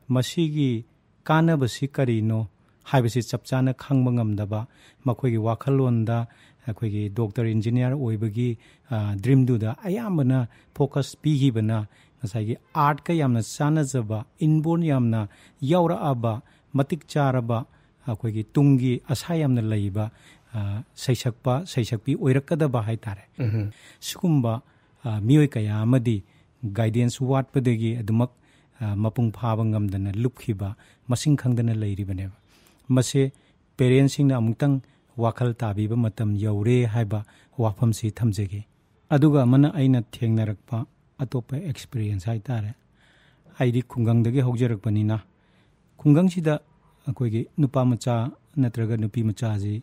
ꯃꯁꯤꯒꯤ ꯀꯥꯟꯅꯕꯁꯤ ꯀꯔꯤꯅꯣ ꯍꯥꯏꯕꯁꯤ ꯆꯞ ꯆꯥꯅ ꯈꯪꯕ ꯉꯝꯗꯕ, ꯃꯈꯣꯏꯒꯤ ꯋꯥꯈꯜꯂꯣꯟꯗ ꯑꯩꯈꯣꯏꯒꯤ ꯗꯣꯛꯇꯔ, ꯏꯟꯖꯤꯅꯤꯌꯥꯔ ꯑꯣꯏꯕꯒꯤ, ꯑ, ꯗ꯭ꯔꯤꯝꯗꯨꯗ ꯑꯌꯥꯝꯕꯅ ꯐꯣꯀꯁ ꯄꯤꯈꯤꯕꯅ, ꯉꯁꯥꯏꯒꯤ ꯑꯥꯔꯠꯀ ꯌꯥꯝꯅ ꯆꯥꯟꯅꯖꯕ, ꯏꯟꯕꯣꯔꯟ ꯌꯥꯝꯅ ꯌꯥꯎꯔꯛꯑꯕ, ꯃꯇꯤꯛ ꯆꯥꯔꯕ, ꯑꯩꯈꯣꯏꯒꯤ ꯇꯨꯡꯒꯤ ꯑꯁꯥ ꯌꯥꯝꯅ ꯂꯩꯕ, ꯑ, ꯁꯩꯁꯛꯄ, ꯁꯩꯁꯛꯄꯤ ꯑꯣꯏꯔꯛꯀꯗꯕ ꯍꯥꯏꯇꯥꯔꯦ꯫ ꯎꯝ꯫ ꯁꯤꯒꯨꯝꯕ, ꯑ, ꯃꯤꯑꯣꯏ ꯀꯌꯥ ꯑꯃꯗꯤ guidance ꯋꯥꯠꯄꯗꯒꯤ ꯑꯗꯨꯃꯛ, ꯑ, ꯃꯄꯨꯡ ꯐꯥꯕ ꯉꯝꯗꯅ ꯂꯨꯞꯈꯤꯕ ꯃꯁꯤꯡ ꯈꯪꯗꯅ ꯂꯩꯔꯤꯕꯅꯦꯕ꯫ ꯃꯁꯦ parentꯁꯤꯡꯅ ꯑꯃꯨꯛꯇꯪ ꯋꯥꯈꯜ ꯇꯥꯕꯤꯕ ꯃꯇꯝ ꯌꯧꯔꯦ ꯍꯥꯏꯕ ꯋꯥꯐꯝꯁꯤ ꯊꯝꯖꯒꯦ꯫ ꯑꯗꯨꯒ ꯑꯃꯅ ꯑꯩꯅ ꯊꯦꯡꯅꯔꯛꯄ ꯑꯇꯣꯞꯄ experience ꯍꯥꯏꯇꯥꯔꯦ꯫ ꯑꯩꯗꯤ ꯈꯨꯡꯒꯪꯗꯒꯤ ꯍꯧꯖꯔꯛꯄꯅꯤꯅ, ꯈꯨꯡꯒꯪꯁꯤꯗ ꯑꯩꯈꯣꯏꯒꯤ ꯅꯨꯄꯥ ꯃꯆꯥ ꯅꯠꯇ꯭ꯔꯒ ꯅꯨꯄꯤ ꯃꯆꯥꯁꯤ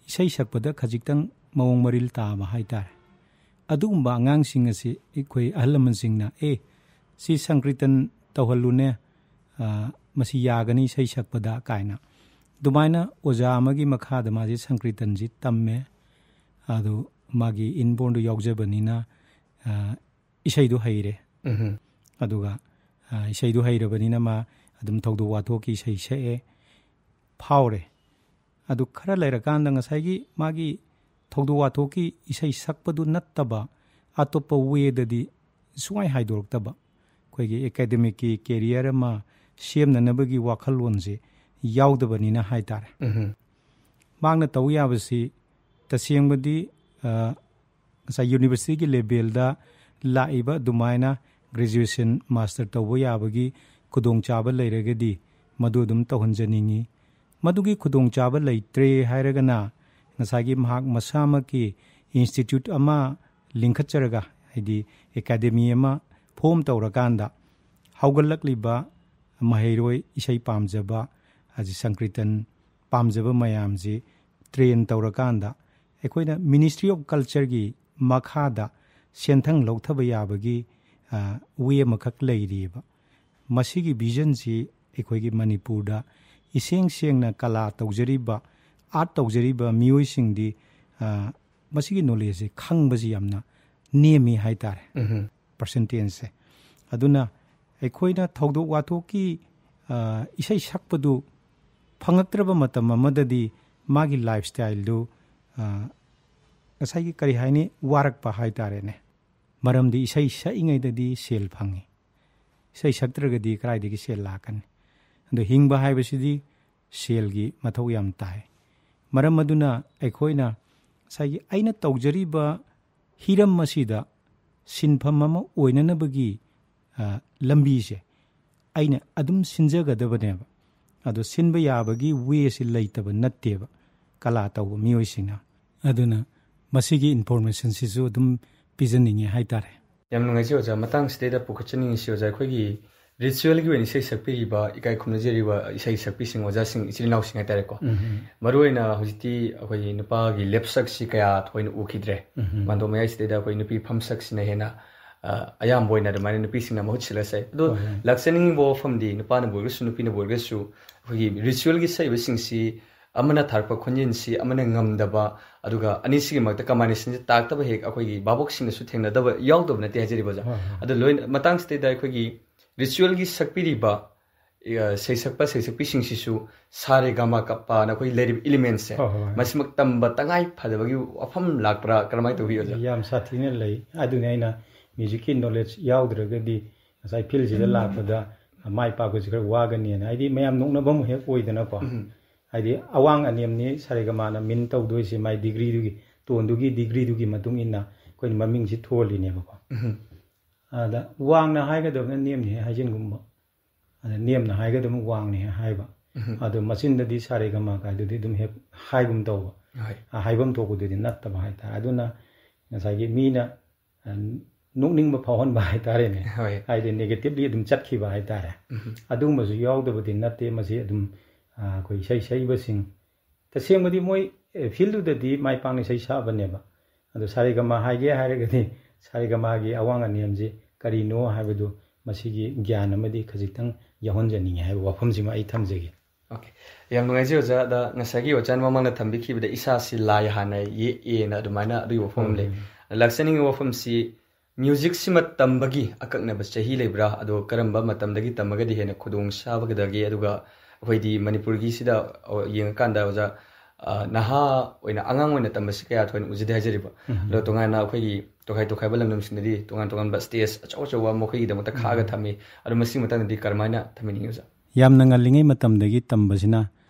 ꯏꯁꯩ ꯁꯛꯄꯗ ꯈꯖꯤꯛꯇꯪ ꯃꯑꯣꯡ ꯃꯔꯤꯜ ꯇꯥꯕ ꯍꯥꯏꯇꯥꯔꯦ꯫ ꯑꯗꯨꯒꯨꯝꯕ ꯑꯉꯥꯡꯁꯤꯡ ꯑꯁꯤ ꯑꯩꯈꯣꯏ ꯑꯍꯜ ꯂꯃꯟꯁꯤꯡꯅ, "ꯑꯦ, ꯁꯤ ꯁꯪꯀ꯭ꯔꯤꯇꯟ ꯇꯧꯍꯜꯂꯨꯅꯦ, ꯑ, ꯃꯁꯤ ꯌꯥꯒꯅꯤ ꯏꯁꯩ ꯁꯛꯄꯗ" ꯀꯥꯏꯅ꯫ ꯑꯗꯨꯃꯥꯏꯅ ꯑꯣꯖꯥ ꯑꯃꯒꯤ ꯃꯈꯥꯗ ꯃꯥꯁꯤ ꯁꯪꯀ꯭ꯔꯤꯇꯟꯁꯤ ꯇꯝꯃꯦ꯫ ꯑꯗꯨ ꯃꯥꯒꯤ inbornꯗꯨ ꯌꯥꯎꯖꯕꯅꯤꯅ, ꯑ, ꯏꯁꯩꯗꯨ ꯍꯩꯔꯦ꯫ ꯎꯝ꯫ ꯑꯗꯨꯒ, ꯑ, ꯏꯁꯩꯗꯨ ꯍꯩꯔꯕꯅꯤꯅ ꯃꯥ ꯑꯗꯨꯝ ꯊꯧꯗꯣꯛ ꯋꯥꯊꯣꯛꯀꯤ ꯏꯁꯩ ꯁꯛꯑꯦ, ꯐꯥꯎꯔꯦ꯫ ꯑꯗꯨ ꯈꯔ ꯂꯩꯔꯀꯥꯟꯗ ꯉꯁꯥꯏꯒꯤ ꯃꯥꯒꯤ ꯊꯧꯗꯣꯛ ꯋꯥꯊꯣꯛꯀꯤ ꯏꯁꯩ ꯁꯛꯄꯗꯨ ꯅꯠꯇꯕ ꯑꯇꯣꯞꯄ wayꯗꯗꯤ ꯁꯨꯡꯍꯥꯏ ꯍꯥꯏꯗꯣꯔꯛꯇꯕ꯫ ꯑꯩꯈꯣꯏꯒꯤ academicꯀꯤ career ꯑꯃ ꯁꯦꯝꯅꯅꯕꯒꯤ ꯋꯥꯈꯜꯂꯣꯟꯁꯦ ꯌꯥꯎꯗꯕꯅꯤꯅ ꯍꯥꯏꯇꯥꯔꯦ꯫ ꯎꯝ꯫ ꯃꯍꯥꯛꯅ ꯇꯧ ꯌꯥꯕꯁꯤ ꯇꯁꯦꯡꯕꯗꯤ, ꯑ, ꯉꯁꯥꯏ universityꯒꯤ levelꯗ ꯂꯥꯛꯏꯕ ꯑꯗꯨꯃꯥꯏꯅ graduation, master ꯇꯧꯕ ꯌꯥꯕꯒꯤ ꯈꯨꯗꯣꯡꯆꯥꯕ ꯂꯩꯔꯒꯗꯤ ꯃꯗꯨ ꯑꯗꯨꯝ ꯇꯧꯍꯟꯖꯅꯤꯡꯉꯤ꯫ ꯃꯗꯨꯒꯤ ꯈꯨꯗꯣꯡꯆꯥꯕ ꯂꯩꯇ꯭ꯔꯦ ꯍꯥꯏꯔꯒꯅ ꯉꯁꯥꯏꯒꯤ ꯃꯍꯥꯛ ꯃꯁꯥꯃꯛꯀꯤ institute ꯑꯃ ꯂꯤꯡꯈꯠꯆꯔꯒ, ꯍꯥꯏꯗꯤ academy ꯑꯃ form ꯇꯧꯔꯀꯥꯟꯗ ꯍꯧꯒꯠꯂꯛꯂꯤꯕ ꯃꯍꯩꯔꯣꯏ, ꯏꯁꯩ ꯄꯥꯝꯖꯕ, ꯍꯥꯏꯗꯤ ꯁꯪꯀ꯭ꯔꯤꯇꯟ ꯄꯥꯝꯖꯕ ꯃꯌꯥꯝꯁꯤ train ꯇꯧꯔꯀꯥꯟꯗ ꯑꯩꯈꯣꯏꯅ Ministry of Cultureꯒꯤ ꯃꯈꯥꯗ ꯁꯦꯟꯊꯪ ꯂꯧꯊꯕ ꯌꯥꯕꯒꯤ, ꯑ, way ꯑꯃꯈꯛ ꯂꯩꯔꯤꯑꯕ꯫ ꯃꯁꯤꯒꯤ visionꯁꯤ ꯑꯩꯈꯣꯏꯒꯤ ꯃꯅꯤꯄꯨꯔꯗ ꯏꯁꯦꯡ ꯁꯦꯡꯅ ꯀꯂꯥ ꯇꯧꯖꯔꯤꯕ, art ꯇꯧꯖꯔꯤꯕ ꯃꯤꯑꯣꯏꯁꯤꯡꯗꯤ, ꯑ, ꯃꯁꯤꯒꯤ knowledgeꯁꯦ ꯈꯪꯕꯁꯤ ꯌꯥꯝꯅ ꯅꯦꯝꯃꯤ ꯍꯥꯏꯇꯥꯔꯦ, ꯎꯝ꯫ Percentageꯁꯦ꯫ ꯑꯗꯨꯅ ꯑꯩꯈꯣꯏꯅ ꯊꯧꯗꯣꯛ ꯋꯥꯊꯣꯛꯀꯤ, ꯑ, ꯏꯁꯩ ꯁꯛꯄꯗꯨ ꯐꯪꯉꯛꯇ꯭ꯔꯕ ꯃꯇꯝ ꯑꯃꯗꯗꯤ ꯃꯥꯒꯤ lifestyleꯗꯨ, ꯑ, ꯉꯁꯥꯏꯒꯤ ꯀꯔꯤ ꯍꯥꯏꯅꯤ, ꯋꯥꯔꯛꯄ ꯍꯥꯏꯇꯥꯔꯦꯅꯦ꯫ ꯃꯔꯝꯗꯤ ꯏꯁꯩ ꯁꯛꯏꯉꯩꯗꯗꯤ ꯁꯦꯜ ꯐꯪꯉꯤ, ꯏꯁꯩ ꯁꯛꯇ꯭ꯔꯒꯗꯤ ꯀꯗꯥꯏꯗꯒꯤ ꯁꯦꯜ ꯂꯥꯛꯀꯅꯤ? ꯑꯗꯣ ꯍꯤꯡꯕ ꯍꯥꯏꯕꯁꯤꯗꯤ ꯁꯦꯜꯒꯤ ꯃꯊꯧ ꯌꯥꯝ ꯇꯥꯏ꯫ ꯃꯔꯝ ꯑꯗꯨꯅ ꯑꯩꯈꯣꯏꯅ ꯉꯁꯥꯏꯒꯤ ꯑꯩꯅ ꯇꯧꯖꯔꯤꯕ ꯍꯤꯔꯝ ꯑꯁꯤꯗ ꯁꯤꯟꯐꯝ ꯑꯃ ꯑꯣꯏꯅꯅꯕꯒꯤ, ꯑ, ꯂꯝꯕꯤꯁꯦ ꯑꯩꯅ ꯑꯗꯨꯝ ꯁꯤꯟꯖꯒꯗꯕꯅꯦꯕ꯫ ꯑꯗꯣ ꯁꯤꯟꯕ ꯌꯥꯕꯒꯤ ꯋꯦꯁꯤ ꯂꯩꯇꯕ ꯅꯠꯇꯦꯕ ꯀꯂꯥ ꯇꯧꯕ ꯃꯤꯑꯣꯏꯁꯤꯡꯅ꯫ ꯑꯗꯨꯅ ꯃꯁꯤꯒꯤ ꯏꯟꯐꯣꯔꯃꯦꯁꯟꯁꯤꯁꯨ ꯑꯗꯨꯝ ꯄꯤꯖꯅꯤꯡꯉꯦ ꯍꯥꯏꯇꯥꯔꯦ꯫ ꯌꯥꯝ ꯅꯨꯡꯉꯥꯏꯖꯩ ꯑꯣꯖꯥ꯫ ꯃꯇꯥꯡꯁꯤꯗꯩꯗ ꯄꯨꯈꯠꯆꯅꯤꯡꯉꯤꯁꯤ, ꯑꯣꯖꯥ, ꯑꯩꯈꯣꯏꯒꯤ ꯔꯤꯆꯨꯋꯦꯜꯒꯤ ꯑꯣꯏꯅ ꯏꯁꯩ ꯁꯛꯄꯤꯔꯤꯕ, ꯏꯀꯥꯏ ꯈꯨꯝꯅꯖꯔꯤꯕ ꯏꯁꯩ ꯁꯛꯄꯤꯁꯤꯡ, ꯑꯣꯖꯥꯁꯤꯡ, ꯏꯆꯤꯜ ꯏꯅꯥꯎꯁꯤꯡ ꯍꯥꯏꯇꯥꯔꯦꯀꯣ꯫ ꯎꯝ꯫ ꯃꯔꯨꯑꯣꯏꯅ ꯍꯧꯖꯤꯛꯇꯤ ꯑꯩꯈꯣꯏꯒꯤ ꯅꯨꯄꯥꯒꯤ ꯂꯦꯞꯁꯛꯁꯤ ꯀꯌꯥ ꯊꯣꯏꯅ ꯎꯈꯤꯗ꯭ꯔꯦ꯫ ꯎꯝ꯫ ꯃꯥꯟꯗꯣꯞ ꯃꯌꯥꯏꯁꯤꯗꯩꯗ ꯑꯩꯈꯣꯏ ꯅꯨꯄꯤ ꯐꯝꯁꯛꯁꯤꯅ ꯍꯦꯟꯅ, ꯑ, ꯑꯌꯥꯝꯕ ꯑꯣꯏꯅ ꯑꯗꯨꯃꯥꯏꯅ ꯅꯨꯄꯤꯁꯤꯡꯅ ꯃꯍꯨꯠ ꯁꯤꯜꯂ ꯁꯛꯏ꯫ ꯑꯗꯣ ꯍꯣꯏ, ꯍꯣꯏ꯫ ꯂꯥꯛꯆꯅꯤꯡꯉꯤꯕ ꯋꯥꯐꯝꯗꯤ, ꯅꯨꯄꯥꯅꯕꯨ ꯑꯣꯏꯔꯒꯁꯨ ꯅꯨꯄꯤꯅꯕꯨ ꯑꯣꯏꯔꯒꯁꯨ ꯑꯩꯈꯣꯏꯒꯤ ꯔꯤꯆꯨꯋꯦꯜꯒꯤ ꯁꯛꯏꯕꯁꯤꯡꯁꯤ ꯑꯃꯅ ꯊꯥꯔꯛꯄ ꯈꯣꯟꯖꯦꯜꯁꯤ ꯑꯃꯅ ꯉꯝꯗꯕ, ꯑꯗꯨꯒ ꯑꯅꯤꯁꯤꯒꯤ ꯃꯔꯛꯇ ꯀꯝꯕꯥꯏꯅꯦꯁꯟꯁꯤ ꯇꯥꯔꯛꯇꯕ ꯍꯦꯛ ꯑꯩꯈꯣꯏꯒꯤ ꯚꯥꯕꯣꯛꯁꯤꯡꯅꯁꯨ ꯊꯦꯡꯅꯗꯕ ꯌꯥꯎꯗꯕ ꯅꯠꯇꯦ ꯍꯥꯏꯖꯔꯤꯕ ꯑꯣꯖꯥ꯫ ꯍꯣꯏ, ꯍꯣꯏ꯫ ꯑꯗꯣ ꯂꯣꯏꯅ ꯃꯇꯥꯡꯁꯤꯗꯩꯗ ꯑꯩꯈꯣꯏꯒꯤ ꯔꯤꯆꯨꯋꯦꯜꯒꯤ ꯁꯛꯄꯤꯔꯤꯕ, ꯑ, ꯁꯩꯁꯛꯄ ꯁꯩꯁꯛꯄꯤꯁꯤꯡꯁꯤꯁꯨ ꯁꯥ ꯔꯦ ꯒ ꯃꯥ ꯀ ꯄꯥꯅ ꯑꯩꯈꯣꯏ ꯂꯩꯔꯤꯕ ꯏꯂꯤꯃꯦꯟꯁꯦ, ꯍꯣꯏ, ꯍꯣꯏ, ꯍꯣꯏ꯫ ꯃꯁꯤꯃꯛ ꯇꯝꯕ ꯇꯉꯥꯏ ꯐꯗꯕꯒꯤ ꯋꯥꯐꯝ ꯂꯥꯛꯄ꯭ꯔꯥ, ꯀꯔꯝꯍꯥꯏꯅ ꯇꯧꯕꯤ ꯑꯣꯖꯥ? ꯌꯥꯝ ꯁꯥꯊꯤꯅ ꯂꯩ꯫ ꯑꯗꯨꯅꯤ ꯑꯩꯅ ꯃ꯭ꯌꯨꯖꯤꯛꯀꯤ ꯅꯣꯂꯦꯖ ꯌꯥꯎꯗ꯭ꯔꯒꯗꯤ ꯉꯁꯥꯏ ꯐꯤꯜꯁꯤꯗ ꯂꯥꯛꯄꯗ ꯃꯥꯏ ꯄꯥꯛꯄꯁꯤ ꯈꯔ ꯋꯥꯒꯅꯤꯅ꯫ ꯍꯥꯏꯗꯤ ꯃꯌꯥꯝ ꯅꯣꯛꯅꯐꯝ ꯍꯦꯛ ꯑꯣꯏꯗꯅꯀꯣ꯫ ꯎꯝ꯫ ꯍꯥꯏꯗꯤ ꯑꯋꯥꯡ ꯑꯅꯦꯝꯅꯤ ꯁꯥ ꯔꯦ ꯒ ꯃꯥꯅ ꯃꯤꯟ ꯇꯧꯗꯣꯏꯁꯦ, ꯃꯥꯏ ꯗꯤꯒ꯭ꯔꯤꯗꯨꯒꯤ, ꯇꯣꯟꯗꯨꯒꯤ ꯗꯤꯒ꯭ꯔꯤꯗꯨꯒꯤ ꯃꯇꯨꯡ ꯏꯟꯅ ꯑꯩꯈꯣꯏꯅ ꯃꯃꯤꯡꯁꯤ ꯊꯣꯜꯂꯤꯅꯦꯕꯀꯣ꯫ ꯎꯝ꯫ ꯑꯗ ꯋꯥꯡꯅ ꯍꯥꯏꯒꯗꯕꯅ ꯅꯦꯝꯅ ꯍꯦꯛ ꯍꯥꯏꯖꯤꯟꯒꯨꯝꯕ, ꯑꯗ ꯅꯦꯝꯅ ꯍꯥꯏꯒꯗꯕꯅ ꯋꯥꯡꯅ ꯍꯦꯛ ꯍꯥꯏꯕ꯫ ꯎꯝ꯫ ꯑꯗꯣ ꯃꯆꯤꯟꯗꯗꯤ ꯁꯥ ꯔꯦ ꯒ ꯃꯥ ꯀꯥꯏꯗꯨꯗꯤ ꯑꯗꯨꯝ ꯍꯦꯛ ꯍꯥꯏꯒꯨꯝ ꯇꯧꯕ꯫ ꯍꯣꯏ꯫ ꯑ, ꯍꯥꯏꯐꯝ ꯊꯣꯛꯄꯗꯨꯗꯤ ꯅꯠꯇꯕ ꯍꯥꯏꯇꯥꯔꯦ꯫ ꯑꯗꯨꯅ ꯉꯁꯥꯏꯒꯤ ꯃꯤꯅ, ꯑ, ꯅꯣꯛꯅꯤꯡꯕ ꯐꯥꯎꯍꯟꯕ ꯍꯥꯏꯇꯥꯔꯦꯅꯦ꯫ ꯍꯣꯏ꯫ ꯍꯥꯏꯗꯤ ꯅꯦꯒꯦꯇꯤꯚꯂꯤ ꯑꯗꯨꯝ ꯆꯠꯈꯤꯕ ꯍꯥꯏꯇꯥꯔꯦ꯫ ꯎꯝ꯫ ꯑꯗꯨꯒꯨꯝꯕꯁꯨ ꯌꯥꯎꯗꯕꯗꯤ ꯅꯠꯇꯦ꯫ ꯃꯁꯤ ꯑꯗꯨꯝ, ꯑ, ꯑꯩꯈꯣꯏ ꯏꯁꯩ ꯁꯛꯏꯕꯁꯤꯡ ꯇꯁꯦꯡꯕꯗꯤ ꯃꯣꯏ, ꯑꯦ, ꯐꯤꯜꯗꯨꯗꯗꯤ ꯃꯥꯏ ꯄꯥꯛꯅ ꯏꯁꯩ ꯁꯛꯑꯕꯅꯦꯕ꯫ ꯑꯗꯣ ꯁꯥ ꯔꯦ ꯒ ꯃꯥ ꯍꯥꯏꯒꯦ ꯍꯥꯏꯔꯒꯗꯤ ꯁꯥ ꯔꯦ ꯒ ꯃꯥꯒꯤ ꯑꯋꯥꯡ ꯑꯅꯦꯝꯁꯤ ꯀꯔꯤꯅꯣ ꯍꯥꯏꯕꯗꯨ ꯃꯁꯤꯒꯤ ꯒ꯭ꯌꯥꯟ ꯑꯃꯗꯤ ꯈꯖꯤꯛꯇꯪ ꯌꯥꯎꯍꯟꯖꯅꯤꯡꯉꯦ ꯍꯥꯏꯕ ꯋꯥꯐꯝꯁꯤꯃ ꯑꯩ ꯊꯝꯖꯒꯦ꯫ ꯑꯣꯀꯦ꯫ ꯌꯥꯝ ꯅꯨꯡꯉꯥꯏꯖꯩ ꯑꯣꯖꯥ꯫ ꯑꯗ ꯉꯁꯥꯏꯒꯤ ꯑꯣꯖꯥꯅ ꯃꯃꯥꯡꯗ ꯊꯝꯕꯤꯈꯤꯕꯗ ꯏꯁꯥꯁꯤ ꯂꯥꯏ ꯍꯥꯟꯅ ꯌꯦꯛꯑꯦꯅ ꯑꯗꯨꯃꯥꯏꯅ ꯑꯗꯨꯒꯤ ꯋꯥꯐꯝ ꯑꯃ ꯂꯩ꯫ ꯎꯝ꯫ ꯂꯥꯛꯆꯅꯤꯡꯉꯤꯕ ꯋꯥꯐꯝꯁꯤ ꯃ꯭ꯌꯨꯖꯤꯛꯁꯤꯃ ꯇꯝꯕꯒꯤ ꯑꯀꯛꯅꯕ ꯆꯍꯤ ꯂꯩꯕ꯭ꯔꯥ? ꯑꯗꯣ ꯀꯔꯝꯕ ꯃꯇꯝꯗꯒꯤ ꯇꯝꯃꯒꯗꯤ ꯍꯦꯟꯅ ꯈꯨꯗꯣꯡ ꯆꯥꯕꯒꯗꯒꯦ? ꯑꯗꯨꯒ ꯑꯩꯈꯣꯏꯗꯤ ꯃꯅꯤꯄꯨꯔꯒꯤꯁꯤꯗ, ꯑ, ꯌꯦꯡꯉꯀꯥꯟꯗ ꯑꯣꯖꯥ, ꯑ, ꯅꯍꯥ ꯑꯣꯏꯅ, ꯑꯉꯥꯡ ꯑꯣꯏꯅ ꯇꯝꯕꯁꯤ ꯀꯌꯥ ꯊꯣꯏꯅ ꯎꯖꯗꯦ ꯍꯥꯏꯖꯔꯤꯕ꯫ ꯎꯝ꯫ ꯑꯗꯣ ꯇꯣꯉꯥꯟꯅ ꯑꯩꯈꯣꯏꯒꯤ ꯇꯣꯈꯥꯏ ꯇꯣꯈꯥꯏꯕ ꯂꯝꯗꯝꯁꯤꯡꯗꯗꯤ ꯇꯣꯉꯥꯟ ꯇꯣꯉꯥꯟꯕ ꯁ꯭ꯇꯦꯖ ꯑꯆꯧ ꯑꯆꯧꯕ ꯃꯈꯣꯏꯒꯤꯗꯃꯛꯇ ꯈꯥꯛꯑꯒ ꯎꯝ꯫ ꯊꯝꯃꯤ꯫ ꯑꯗꯣ ꯃꯁꯤꯒꯤ ꯃꯇꯥꯡꯗꯗꯤ ꯀꯔꯝꯍꯥꯏꯅ ꯊꯝꯕꯤꯅꯤꯡꯉꯤ ꯑꯣꯖꯥ? ꯌꯥꯝꯅ ꯉꯜꯂꯤꯉꯩ ꯃꯇꯝꯗꯒꯤ ꯇꯝꯕꯁꯤꯅ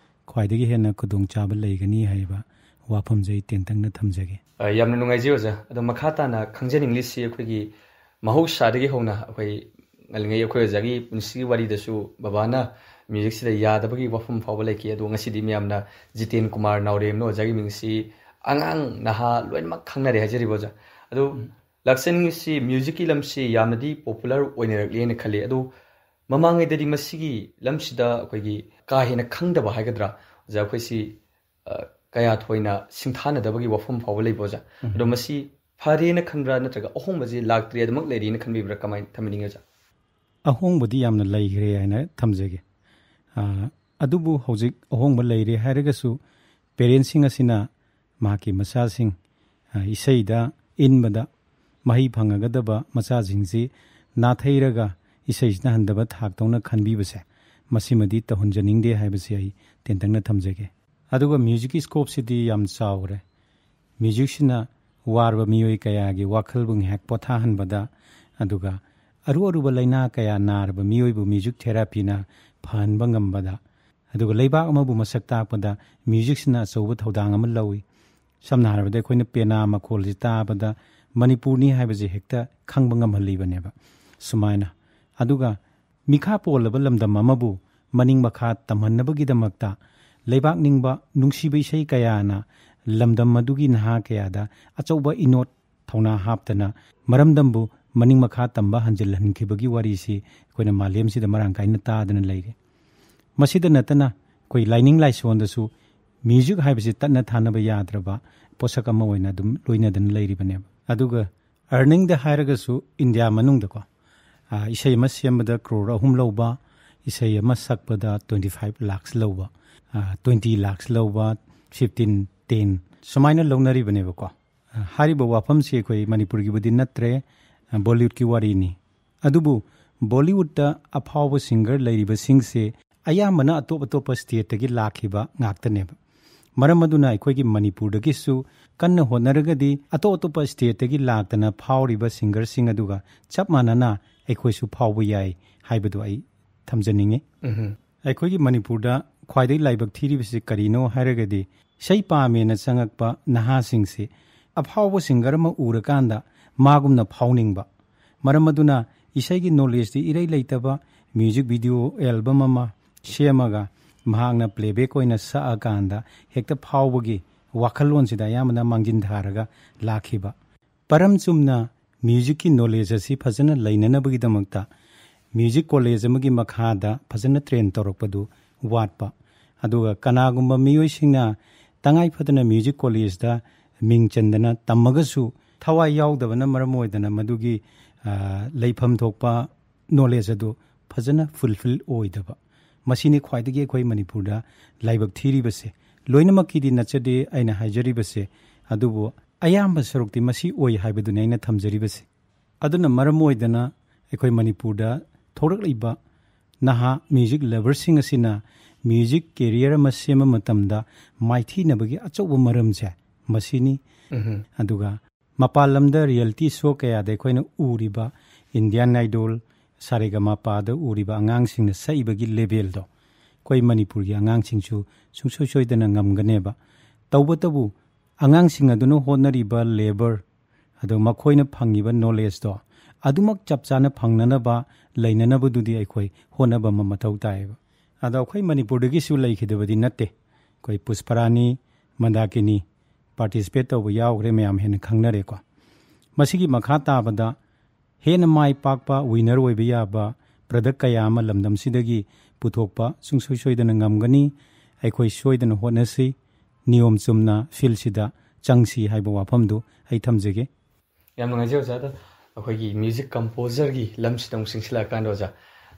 ꯈ꯭ꯋꯥꯏꯗꯒꯤ ꯍꯦꯟꯅ ꯈꯨꯗꯣꯡꯆꯥꯕ ꯂꯩꯒꯅꯤ ꯍꯥꯏꯕ ꯋꯥꯐꯝꯁꯦ ꯑꯩ ꯇꯦꯟꯇꯛꯅ ꯊꯝꯖꯒꯦ꯫ ꯑ, ꯌꯥꯝꯅ ꯅꯨꯡꯉꯥꯏꯖꯩ ꯑꯣꯖꯥ꯫ ꯑꯗꯣ ꯃꯈꯥ ꯇꯥꯅ ꯈꯪꯖꯅꯤꯡꯂꯤꯁꯤ, ꯑꯩꯈꯣꯏꯒꯤ ꯃꯍꯧꯁꯥꯗꯒꯤ ꯍꯧꯅ ꯑꯩꯈꯣꯏ ꯉꯜꯂꯤꯉꯩ ꯑꯩꯈꯣꯏ ꯑꯣꯖꯥꯒꯤ ꯄꯨꯟꯁꯤꯒꯤ ꯋꯥꯔꯤꯗꯁꯨ ꯕꯕꯥꯅ ꯃ꯭ꯌꯨꯖꯤꯛꯁꯤꯗ ꯌꯥꯗꯕꯒꯤ ꯋꯥꯐꯝ ꯐꯥꯎꯕ ꯂꯩꯈꯤ꯫ ꯑꯗꯣ ꯉꯁꯤꯗꯤ ꯃꯤꯌꯥꯝꯅ ꯖꯤꯇꯦꯟ ꯀꯨꯃꯥꯔ ꯅꯥꯎꯔꯦꯝꯅ ꯑꯣꯖꯥꯒꯤ ꯃꯤꯡꯁꯤ ꯑꯉꯥꯡ ꯅꯍꯥ ꯂꯣꯏꯅꯃꯛ ꯈꯪꯅꯔꯦ ꯍꯥꯏꯖꯔꯤꯕ ꯑꯣꯖꯥ꯫ ꯑꯗꯣ ꯎꯝ꯫ ꯂꯥꯛꯆꯅꯤꯡꯉꯤꯁꯤ, ꯃ꯭ꯌꯨꯖꯤꯛꯀꯤ ꯂꯝꯁꯤ ꯌꯥꯝꯅꯗꯤ ꯄꯣꯄꯨꯂꯔ ꯑꯣꯏꯅꯔꯛꯂꯦꯅ ꯈꯜꯂꯤ꯫ ꯑꯗꯣ ꯃꯃꯥꯡꯉꯩꯗꯗꯤ ꯃꯁꯤꯒꯤ ꯂꯝꯁꯤꯗ ꯑꯩꯈꯣꯏꯒꯤ ꯀꯥ ꯍꯦꯟꯅ ꯈꯪꯗꯕ ꯍꯥꯏꯒꯗ꯭ꯔꯥ ꯑꯣꯖꯥ, ꯑꯩꯈꯣꯏꯁꯤ, ꯑ, ꯀꯌꯥ ꯊꯣꯏꯅ ꯁꯤꯡꯊꯥꯅꯗꯕꯒꯤ ꯋꯥꯐꯝ ꯐꯥꯎꯕ ꯂꯩꯕ ꯑꯣꯖꯥ꯫ ꯎꯝ꯫ ꯑꯗꯣ ꯃꯁꯤ ꯐꯔꯦꯅ ꯈꯟꯕ꯭ꯔꯥ, ꯅꯠꯇ꯭ꯔꯒ ꯑꯍꯣꯡꯕꯁꯤ ꯂꯥꯛꯇ꯭ꯔꯤ ꯑꯗꯨꯃꯛ ꯂꯩꯔꯤꯅ ꯈꯟꯕꯤꯕ꯭ꯔꯥ, ꯀꯃꯥꯏꯅ ꯊꯝꯕꯤꯅꯤꯡꯉꯤ ꯑꯣꯖꯥ? ꯑꯍꯣꯡꯕꯗꯤ ꯌꯥꯝꯅ ꯂꯩꯈ꯭ꯔꯦ ꯍꯥꯏꯅ ꯊꯝꯖꯒꯦ꯫ ꯑ, ꯑꯗꯨꯕꯨ ꯍꯧꯖꯤꯛ ꯑꯍꯣꯡꯕ ꯂꯩꯔꯦ ꯍꯥꯏꯔꯒꯁꯨ ꯄꯦꯔꯦꯟꯁꯁꯤꯡ ꯑꯁꯤꯅ ꯃꯍꯥꯛꯀꯤ ꯃꯆꯥꯁꯤꯡ, ꯑ, ꯏꯁꯩꯗ ꯏꯟꯕꯗ ꯃꯍꯩ ꯐꯪꯉꯒꯗꯕ ꯃꯆꯥꯁꯤꯡꯁꯤ ꯅꯥꯊꯩꯔꯒ ꯏꯁꯩꯁꯤꯅ ꯍꯟꯊꯕ ꯊꯥꯛꯇꯧꯅ ꯈꯟꯕꯤꯕꯁꯦ, ꯃꯁꯤꯃꯗꯤ ꯇꯧꯍꯟꯖꯅꯤꯡꯗꯦ ꯍꯥꯏꯕꯁꯤ ꯑꯩ ꯇꯦꯟꯇꯛꯅ ꯊꯝꯖꯒꯦ꯫ ꯑꯗꯨꯒ ꯃ꯭ꯌꯨꯖꯤꯛꯀꯤ ꯁ꯭ꯀꯣꯞꯁꯤꯗꯤ ꯌꯥꯝ ꯆꯥꯎꯔꯦ꯫ ꯃ꯭ꯌꯨꯖꯤꯛꯁꯤꯅ ꯋꯥꯔꯕ ꯃꯤꯑꯣꯏ ꯀꯌꯥꯒꯤ ꯋꯥꯈꯜꯕꯨ ꯉꯥꯏꯍꯥꯛ ꯄꯣꯊꯥꯍꯟꯕꯗ, ꯑꯗꯨꯒ ꯑꯔꯨ ꯑꯔꯨꯕ ꯂꯥꯏꯅꯥ ꯀꯌꯥ ꯅꯥꯔꯕ ꯃꯤꯑꯣꯏꯕꯨ ꯃ꯭ꯌꯨꯖꯤꯛ ꯊꯦꯔꯥꯄꯤꯅ ꯐꯍꯟꯕ ꯉꯝꯕꯗ, ꯑꯗꯨꯒ ꯂꯩꯕꯥꯛ ꯑꯃꯕꯨ ꯃꯁꯛ ꯇꯥꯛꯄꯗ ꯃ꯭ꯌꯨꯖꯤꯛꯁꯤꯅ ꯑꯆꯧꯕ ꯊꯧꯗꯥꯡ ꯑꯃ ꯂꯧꯏ꯫ ꯁꯝꯅ ꯍꯥꯏꯔꯕꯗ, ꯑꯩꯈꯣꯏꯅ ꯄꯦꯅꯥ ꯃꯈꯣꯜꯁꯤ ꯇꯥꯕꯗ ꯃꯅꯤꯄꯨꯔꯅꯤ ꯍꯥꯏꯕꯁꯤ ꯍꯦꯛꯇ ꯈꯪꯕ ꯉꯝꯍꯜꯂꯤꯕꯅꯦꯕ꯫ ꯁꯨꯃꯥꯏꯅ꯫ ꯑꯗꯨꯒ ꯃꯤꯈꯥ ꯄꯣꯜꯂꯕ ꯂꯝꯗꯝ ꯑꯃꯕꯨ ꯃꯅꯤꯡ ꯃꯈꯥ ꯇꯝꯍꯟꯅꯕꯒꯤꯗꯃꯛꯇ ꯂꯩꯕꯥꯛ ꯅꯤꯡꯕ ꯅꯨꯡꯁꯤꯕ ꯏꯁꯩ ꯀꯌꯥꯅ ꯂꯝꯗꯝ ꯑꯗꯨꯒꯤ ꯅꯍꯥ ꯀꯌꯥꯗ ꯑꯆꯧꯕ ꯏꯅꯣꯠ ꯊꯧꯅꯥ ꯍꯥꯞꯇꯅ ꯃꯔꯝꯗꯝꯕꯨ ꯃꯅꯤꯡ ꯃꯈꯥ ꯇꯝꯕ ꯍꯟꯖꯤꯜꯍꯟꯈꯤꯕꯒꯤ ꯋꯥꯔꯤꯁꯤ ꯑꯩꯈꯣꯏꯅ ꯃꯥꯂꯦꯝꯁꯤꯗ ꯃꯔꯥꯡ ꯀꯥꯏꯅ ꯇꯥꯗꯅ ꯂꯩꯔꯦ꯫ ꯃꯁꯤꯗ ꯅꯠꯇꯅ ꯑꯩꯈꯣꯏ ꯂꯥꯏꯅꯤꯡ ꯂꯥꯏꯁꯣꯟꯗꯁꯨ ꯃ꯭ꯌꯨꯖꯤꯛ ꯍꯥꯏꯕꯁꯤ ꯇꯠꯅ ꯊꯥꯅꯕ ꯌꯥꯗ꯭ꯔꯕ ꯄꯣꯠꯁꯛ ꯑꯃ ꯑꯣꯏꯅ ꯑꯗꯨꯝ ꯂꯣꯏꯅꯗꯅ ꯂꯩꯔꯤꯕꯅꯦꯕ꯫ ꯑꯗꯨꯒ ꯑꯔꯅꯤꯡꯗ ꯍꯥꯏꯔꯒꯁꯨ ꯏꯟꯗꯤꯌꯥ ꯃꯅꯨꯡꯗꯀꯣ, ꯑ, ꯏꯁꯩ ꯑꯃ ꯁꯦꯝꯕꯗ ꯀ꯭ꯔꯣꯔ ꯑꯍꯨꯝ ꯂꯧꯕ, ꯏꯁꯩ ꯑꯃ ꯁꯛꯄꯗ twenty five lakhs ꯂꯧꯕ, ꯑ, twenty lakhs ꯂꯧꯕ, fifteen, ten ꯁꯨꯃꯥꯏꯅ ꯂꯧꯅꯔꯤꯕꯅꯦꯕꯀꯣ꯫ ꯑ, ꯍꯥꯏꯔꯤꯕ ꯋꯥꯐꯝꯁꯤ ꯑꯩꯈꯣꯏ ꯃꯅꯤꯄꯨꯔꯒꯤꯕꯨꯗꯤ ꯅꯠꯇ꯭ꯔꯦ, ꯑ, ꯕꯣꯂꯤꯋꯨꯗꯀꯤ ꯋꯥꯔꯤꯅꯤ꯫ ꯑꯗꯨꯕꯨ ꯕꯣꯂꯤꯋꯨꯗꯇ ꯑꯐꯥꯎꯕ ꯁꯤꯡꯒꯔ ꯂꯩꯔꯤꯕꯁꯤꯡꯁꯦ ꯑꯌꯥꯝꯕꯅ ꯑꯇꯣꯞ ꯑꯇꯣꯞꯄ ꯁ꯭ꯇꯦꯠꯇꯒꯤ ꯂꯥꯛꯈꯤꯕ ꯉꯥꯛꯇꯅꯦꯕ꯫ ꯃꯔꯝ ꯑꯗꯨꯅ ꯑꯩꯈꯣꯏꯒꯤ ꯃꯅꯤꯄꯨꯔꯗꯒꯤꯁꯨ ꯀꯟꯅ ꯍꯣꯠꯅꯔꯒꯗꯤ ꯑꯇꯣꯞ ꯑꯇꯣꯞꯄ ꯁ꯭ꯇꯦꯠꯇꯒꯤ ꯂꯥꯛꯇꯅ ꯐꯥꯎꯔꯤꯕ ꯁꯤꯡꯒꯔꯁꯤꯡ ꯑꯗꯨꯒ ꯆꯞ ꯃꯥꯟꯅꯅ ꯑꯩꯈꯣꯏꯁꯨ ꯐꯥꯎꯕ ꯌꯥꯏ ꯍꯥꯏꯕꯗꯨ ꯑꯩ ꯊꯝꯖꯅꯤꯡꯉꯤ꯫ ꯎꯝꯍꯨꯝ꯫ ꯑꯩꯈꯣꯏꯒꯤ ꯃꯅꯤꯄꯨꯔꯗ ꯈ꯭ꯋꯥꯏꯗꯒꯤ ꯂꯥꯏꯕꯛ ꯊꯤꯔꯤꯕꯁꯤ ꯀꯔꯤꯅꯣ ꯍꯥꯏꯔꯒꯗꯤ, ꯏꯁꯩ ꯄꯥꯝꯃꯦꯅ ꯆꯪꯉꯛꯄ ꯅꯍꯥꯁꯤꯡꯁꯤ ꯑꯐꯥꯎꯕ ꯁꯤꯡꯒꯔ ꯑꯃ ꯎꯔꯀꯥꯟꯗ ꯃꯥꯒꯨꯝꯅ ꯐꯥꯎꯅꯤꯡꯕ꯫ ꯃꯔꯝ ꯑꯗꯨꯅ ꯏꯁꯩꯒꯤ ꯅꯣꯂꯦꯖꯇꯤ ꯏꯔꯩ ꯂꯩꯇꯕ, ꯃ꯭ꯌꯨꯖꯤꯛ ꯚꯤꯗꯤꯑꯣ ꯑꯦꯜꯕꯝ ꯑꯃ ꯁꯦꯝꯃꯒ ꯃꯍꯥꯛꯅ ꯄ꯭ꯂꯦꯕꯦꯛ ꯑꯣꯏꯅ ꯁꯛꯑꯀꯥꯟꯗ ꯍꯦꯛꯇ ꯐꯥꯎꯕꯒꯤ ꯋꯥꯈꯜꯂꯣꯟꯁꯤꯗ ꯑꯌꯥꯝꯕꯅ ꯃꯥꯡꯖꯤꯟ ꯊꯥꯔꯒ ꯂꯥꯛꯈꯤꯕ꯫ ꯄꯔꯝ ꯆꯨꯝꯅ ꯃ꯭ꯌꯨꯖꯤꯛꯀꯤ ꯅꯣꯂꯦꯖ ꯑꯁꯤ ꯐꯖꯅ ꯂꯩꯅꯅꯕꯒꯤꯗꯃꯛꯇ ꯃ꯭ꯌꯨꯖꯤꯛ ꯀꯣꯂꯦꯖ ꯑꯃꯒꯤ ꯃꯈꯥꯗ ꯐꯖꯅ ꯇ꯭ꯔꯦꯟ ꯇꯧꯔꯛꯄꯗꯨ ꯋꯥꯠꯄ꯫ ꯑꯗꯨꯒ ꯀꯅꯥꯒꯨꯝꯕ ꯃꯤꯑꯣꯏꯁꯤꯡꯅ ꯇꯉꯥꯏ ꯐꯗꯅ ꯃ꯭ꯌꯨꯖꯤꯛ ꯀꯣꯂꯦꯖꯇ ꯃꯤꯡ ꯆꯟꯗꯅ ꯇꯝꯃꯒꯁꯨ ꯊꯋꯥꯏ ꯌꯥꯎꯗꯕꯅ ꯃꯔꯝ ꯑꯣꯏꯗꯅ ꯃꯗꯨꯒꯤ, ꯑ, ꯂꯩꯐꯝ ꯊꯣꯛꯄ ꯅꯣꯂꯦꯖ ꯑꯗꯨ ꯐꯖꯅ ꯐꯨꯜꯐꯤꯜ ꯑꯣꯏꯗꯕ꯫ ꯃꯁꯤꯅꯤ ꯈ꯭ꯋꯥꯏꯗꯒꯤ ꯑꯩꯈꯣꯏ ꯃꯅꯤꯄꯨꯔꯗ ꯂꯥꯏꯕꯛ ꯊꯤꯔꯤꯕꯁꯦ꯫ ꯂꯣꯏꯅꯃꯛꯀꯤꯗꯤ ꯅꯠꯆꯗꯦ ꯑꯩꯅ ꯍꯥꯏꯖꯔꯤꯕꯁꯦ, ꯑꯗꯨꯕꯨ ꯑꯌꯥꯝꯕ ꯁꯔꯨꯛꯇꯤ ꯃꯁꯤ ꯑꯣꯏ ꯍꯥꯏꯕꯗꯨꯅꯤ ꯑꯩꯅ ꯊꯝꯖꯔꯤꯕꯁꯦ꯫ ꯑꯗꯨꯅ ꯃꯔꯝ ꯑꯣꯏꯗꯅ ꯑꯩꯈꯣꯏ ꯃꯅꯤꯄꯨꯔꯗ ꯊꯣꯛꯂꯛꯂꯤꯕ ꯅꯍꯥ ꯃ꯭ꯌꯨꯖꯤꯛ ꯂꯚꯔꯁꯤꯡ ꯑꯁꯤꯅ ꯃ꯭ꯌꯨꯖꯤꯛ ꯀꯦꯔꯤꯌꯔ ꯑꯃ ꯁꯦꯝꯕ ꯃꯇꯝꯗ ꯃꯥꯏꯊꯤꯅꯕꯒꯤ ꯑꯆꯧꯕ ꯃꯔꯝꯁꯦ ꯃꯁꯤꯅꯤ꯫ ꯎꯝꯍꯨꯝ꯫ ꯑꯗꯨꯒ ꯃꯄꯥꯟ ꯂꯝꯗ ꯔꯤꯌꯦꯂꯤꯇꯤ ꯁꯣ ꯀꯌꯥꯗ ꯑꯩꯈꯣꯏꯅ ꯎꯔꯤꯕ ꯏꯟꯗꯤꯌꯥꯟ ꯑꯥꯏꯗꯣꯜ, ꯁꯥꯔꯦꯒꯃꯥꯄꯥꯗ ꯎꯔꯤꯕ ꯑꯉꯥꯡꯁꯤꯡꯅ ꯁꯛꯏꯕꯒꯤ ꯂꯦꯚꯦꯜꯗꯣ ꯑꯩꯈꯣꯏ ꯃꯅꯤꯄꯨꯔꯒꯤ ꯑꯉꯥꯡꯁꯤꯡꯁꯨ ꯁꯨꯡꯁꯣꯏ ꯁꯣꯏꯗꯅ ꯉꯝꯒꯅꯦꯕ꯫ ꯇꯧꯕꯇꯕꯨ ꯑꯉꯥꯡꯁꯤꯡ ꯑꯗꯨꯅ ꯍꯣꯠꯅꯔꯤꯕ ꯂꯦꯕꯔ, ꯑꯗꯣ ꯃꯈꯣꯏꯅ ꯐꯪꯉꯤꯕ ꯅꯣꯂꯦꯖꯇꯣ ꯑꯗꯨꯃꯛ ꯆꯞ ꯆꯥꯅ ꯐꯪꯅꯅꯕ, ꯂꯩꯅꯅꯕꯗꯨꯗꯤ ꯑꯩꯈꯣꯏ ꯍꯣꯠꯅꯕ ꯑꯃ ꯃꯊꯧ ꯇꯥꯏꯌꯦꯕ꯫ ꯑꯗꯣ ꯑꯩꯈꯣꯏ ꯃꯅꯤꯄꯨꯔꯗꯒꯤꯁꯨ ꯂꯩꯈꯤꯗꯕꯗꯤ ꯅꯠꯇꯦ꯫ ꯑꯩꯈꯣꯏ ꯄꯨꯁꯄꯔꯥꯅꯤ, ꯃꯟꯗꯥꯀꯤꯅꯤ ꯄꯥꯔꯇꯤꯁꯤꯄꯦꯠ ꯇꯧꯕ ꯌꯥꯎꯈ꯭ꯔꯦ, ꯃꯌꯥꯝ ꯍꯦꯟꯅ ꯈꯪꯅꯔꯦꯀꯣ꯫ ꯃꯁꯤꯒꯤ ꯃꯈꯥ ꯇꯥꯕꯗ ꯍꯦꯟꯅ ꯃꯥꯏ ꯄꯥꯛꯄ ꯋꯤꯅꯔ ꯑꯣꯏꯕ ꯌꯥꯕ ꯄ꯭ꯔꯗꯛ ꯀꯌꯥ ꯑꯃ ꯂꯝꯗꯝꯁꯤꯗꯒꯤ ꯄꯨꯊꯣꯛꯄ ꯁꯨꯡꯁꯣꯏ ꯁꯣꯏꯗꯅ ꯉꯝꯒꯅꯤ꯫ ꯑꯩꯈꯣꯏ ꯁꯣꯏꯗꯅ ꯍꯣꯠꯅꯁꯤ, ꯅꯤꯌꯣꯝ ꯆꯨꯝꯅ ꯐꯤꯜꯁꯤꯗ ꯆꯪꯁꯤ ꯍꯥꯏꯕ ꯋꯥꯐꯝꯗꯨ ꯑꯩ ꯊꯝꯖꯒꯦ꯫ ꯌꯥꯝ ꯅꯨꯡꯉꯥꯏꯖꯩ ꯑꯣꯖꯥ꯫ ꯑꯗꯣ ꯑꯩꯈꯣꯏꯒꯤ ꯃ꯭ꯌꯨꯖꯤꯛ ꯀꯝꯄꯣꯖꯔꯒꯤ ꯂꯝꯁꯤꯗ ꯑꯃꯨꯛ ꯆꯪꯁꯤꯜꯂꯛꯑꯀꯥꯟꯗ ꯑꯣꯖꯥ,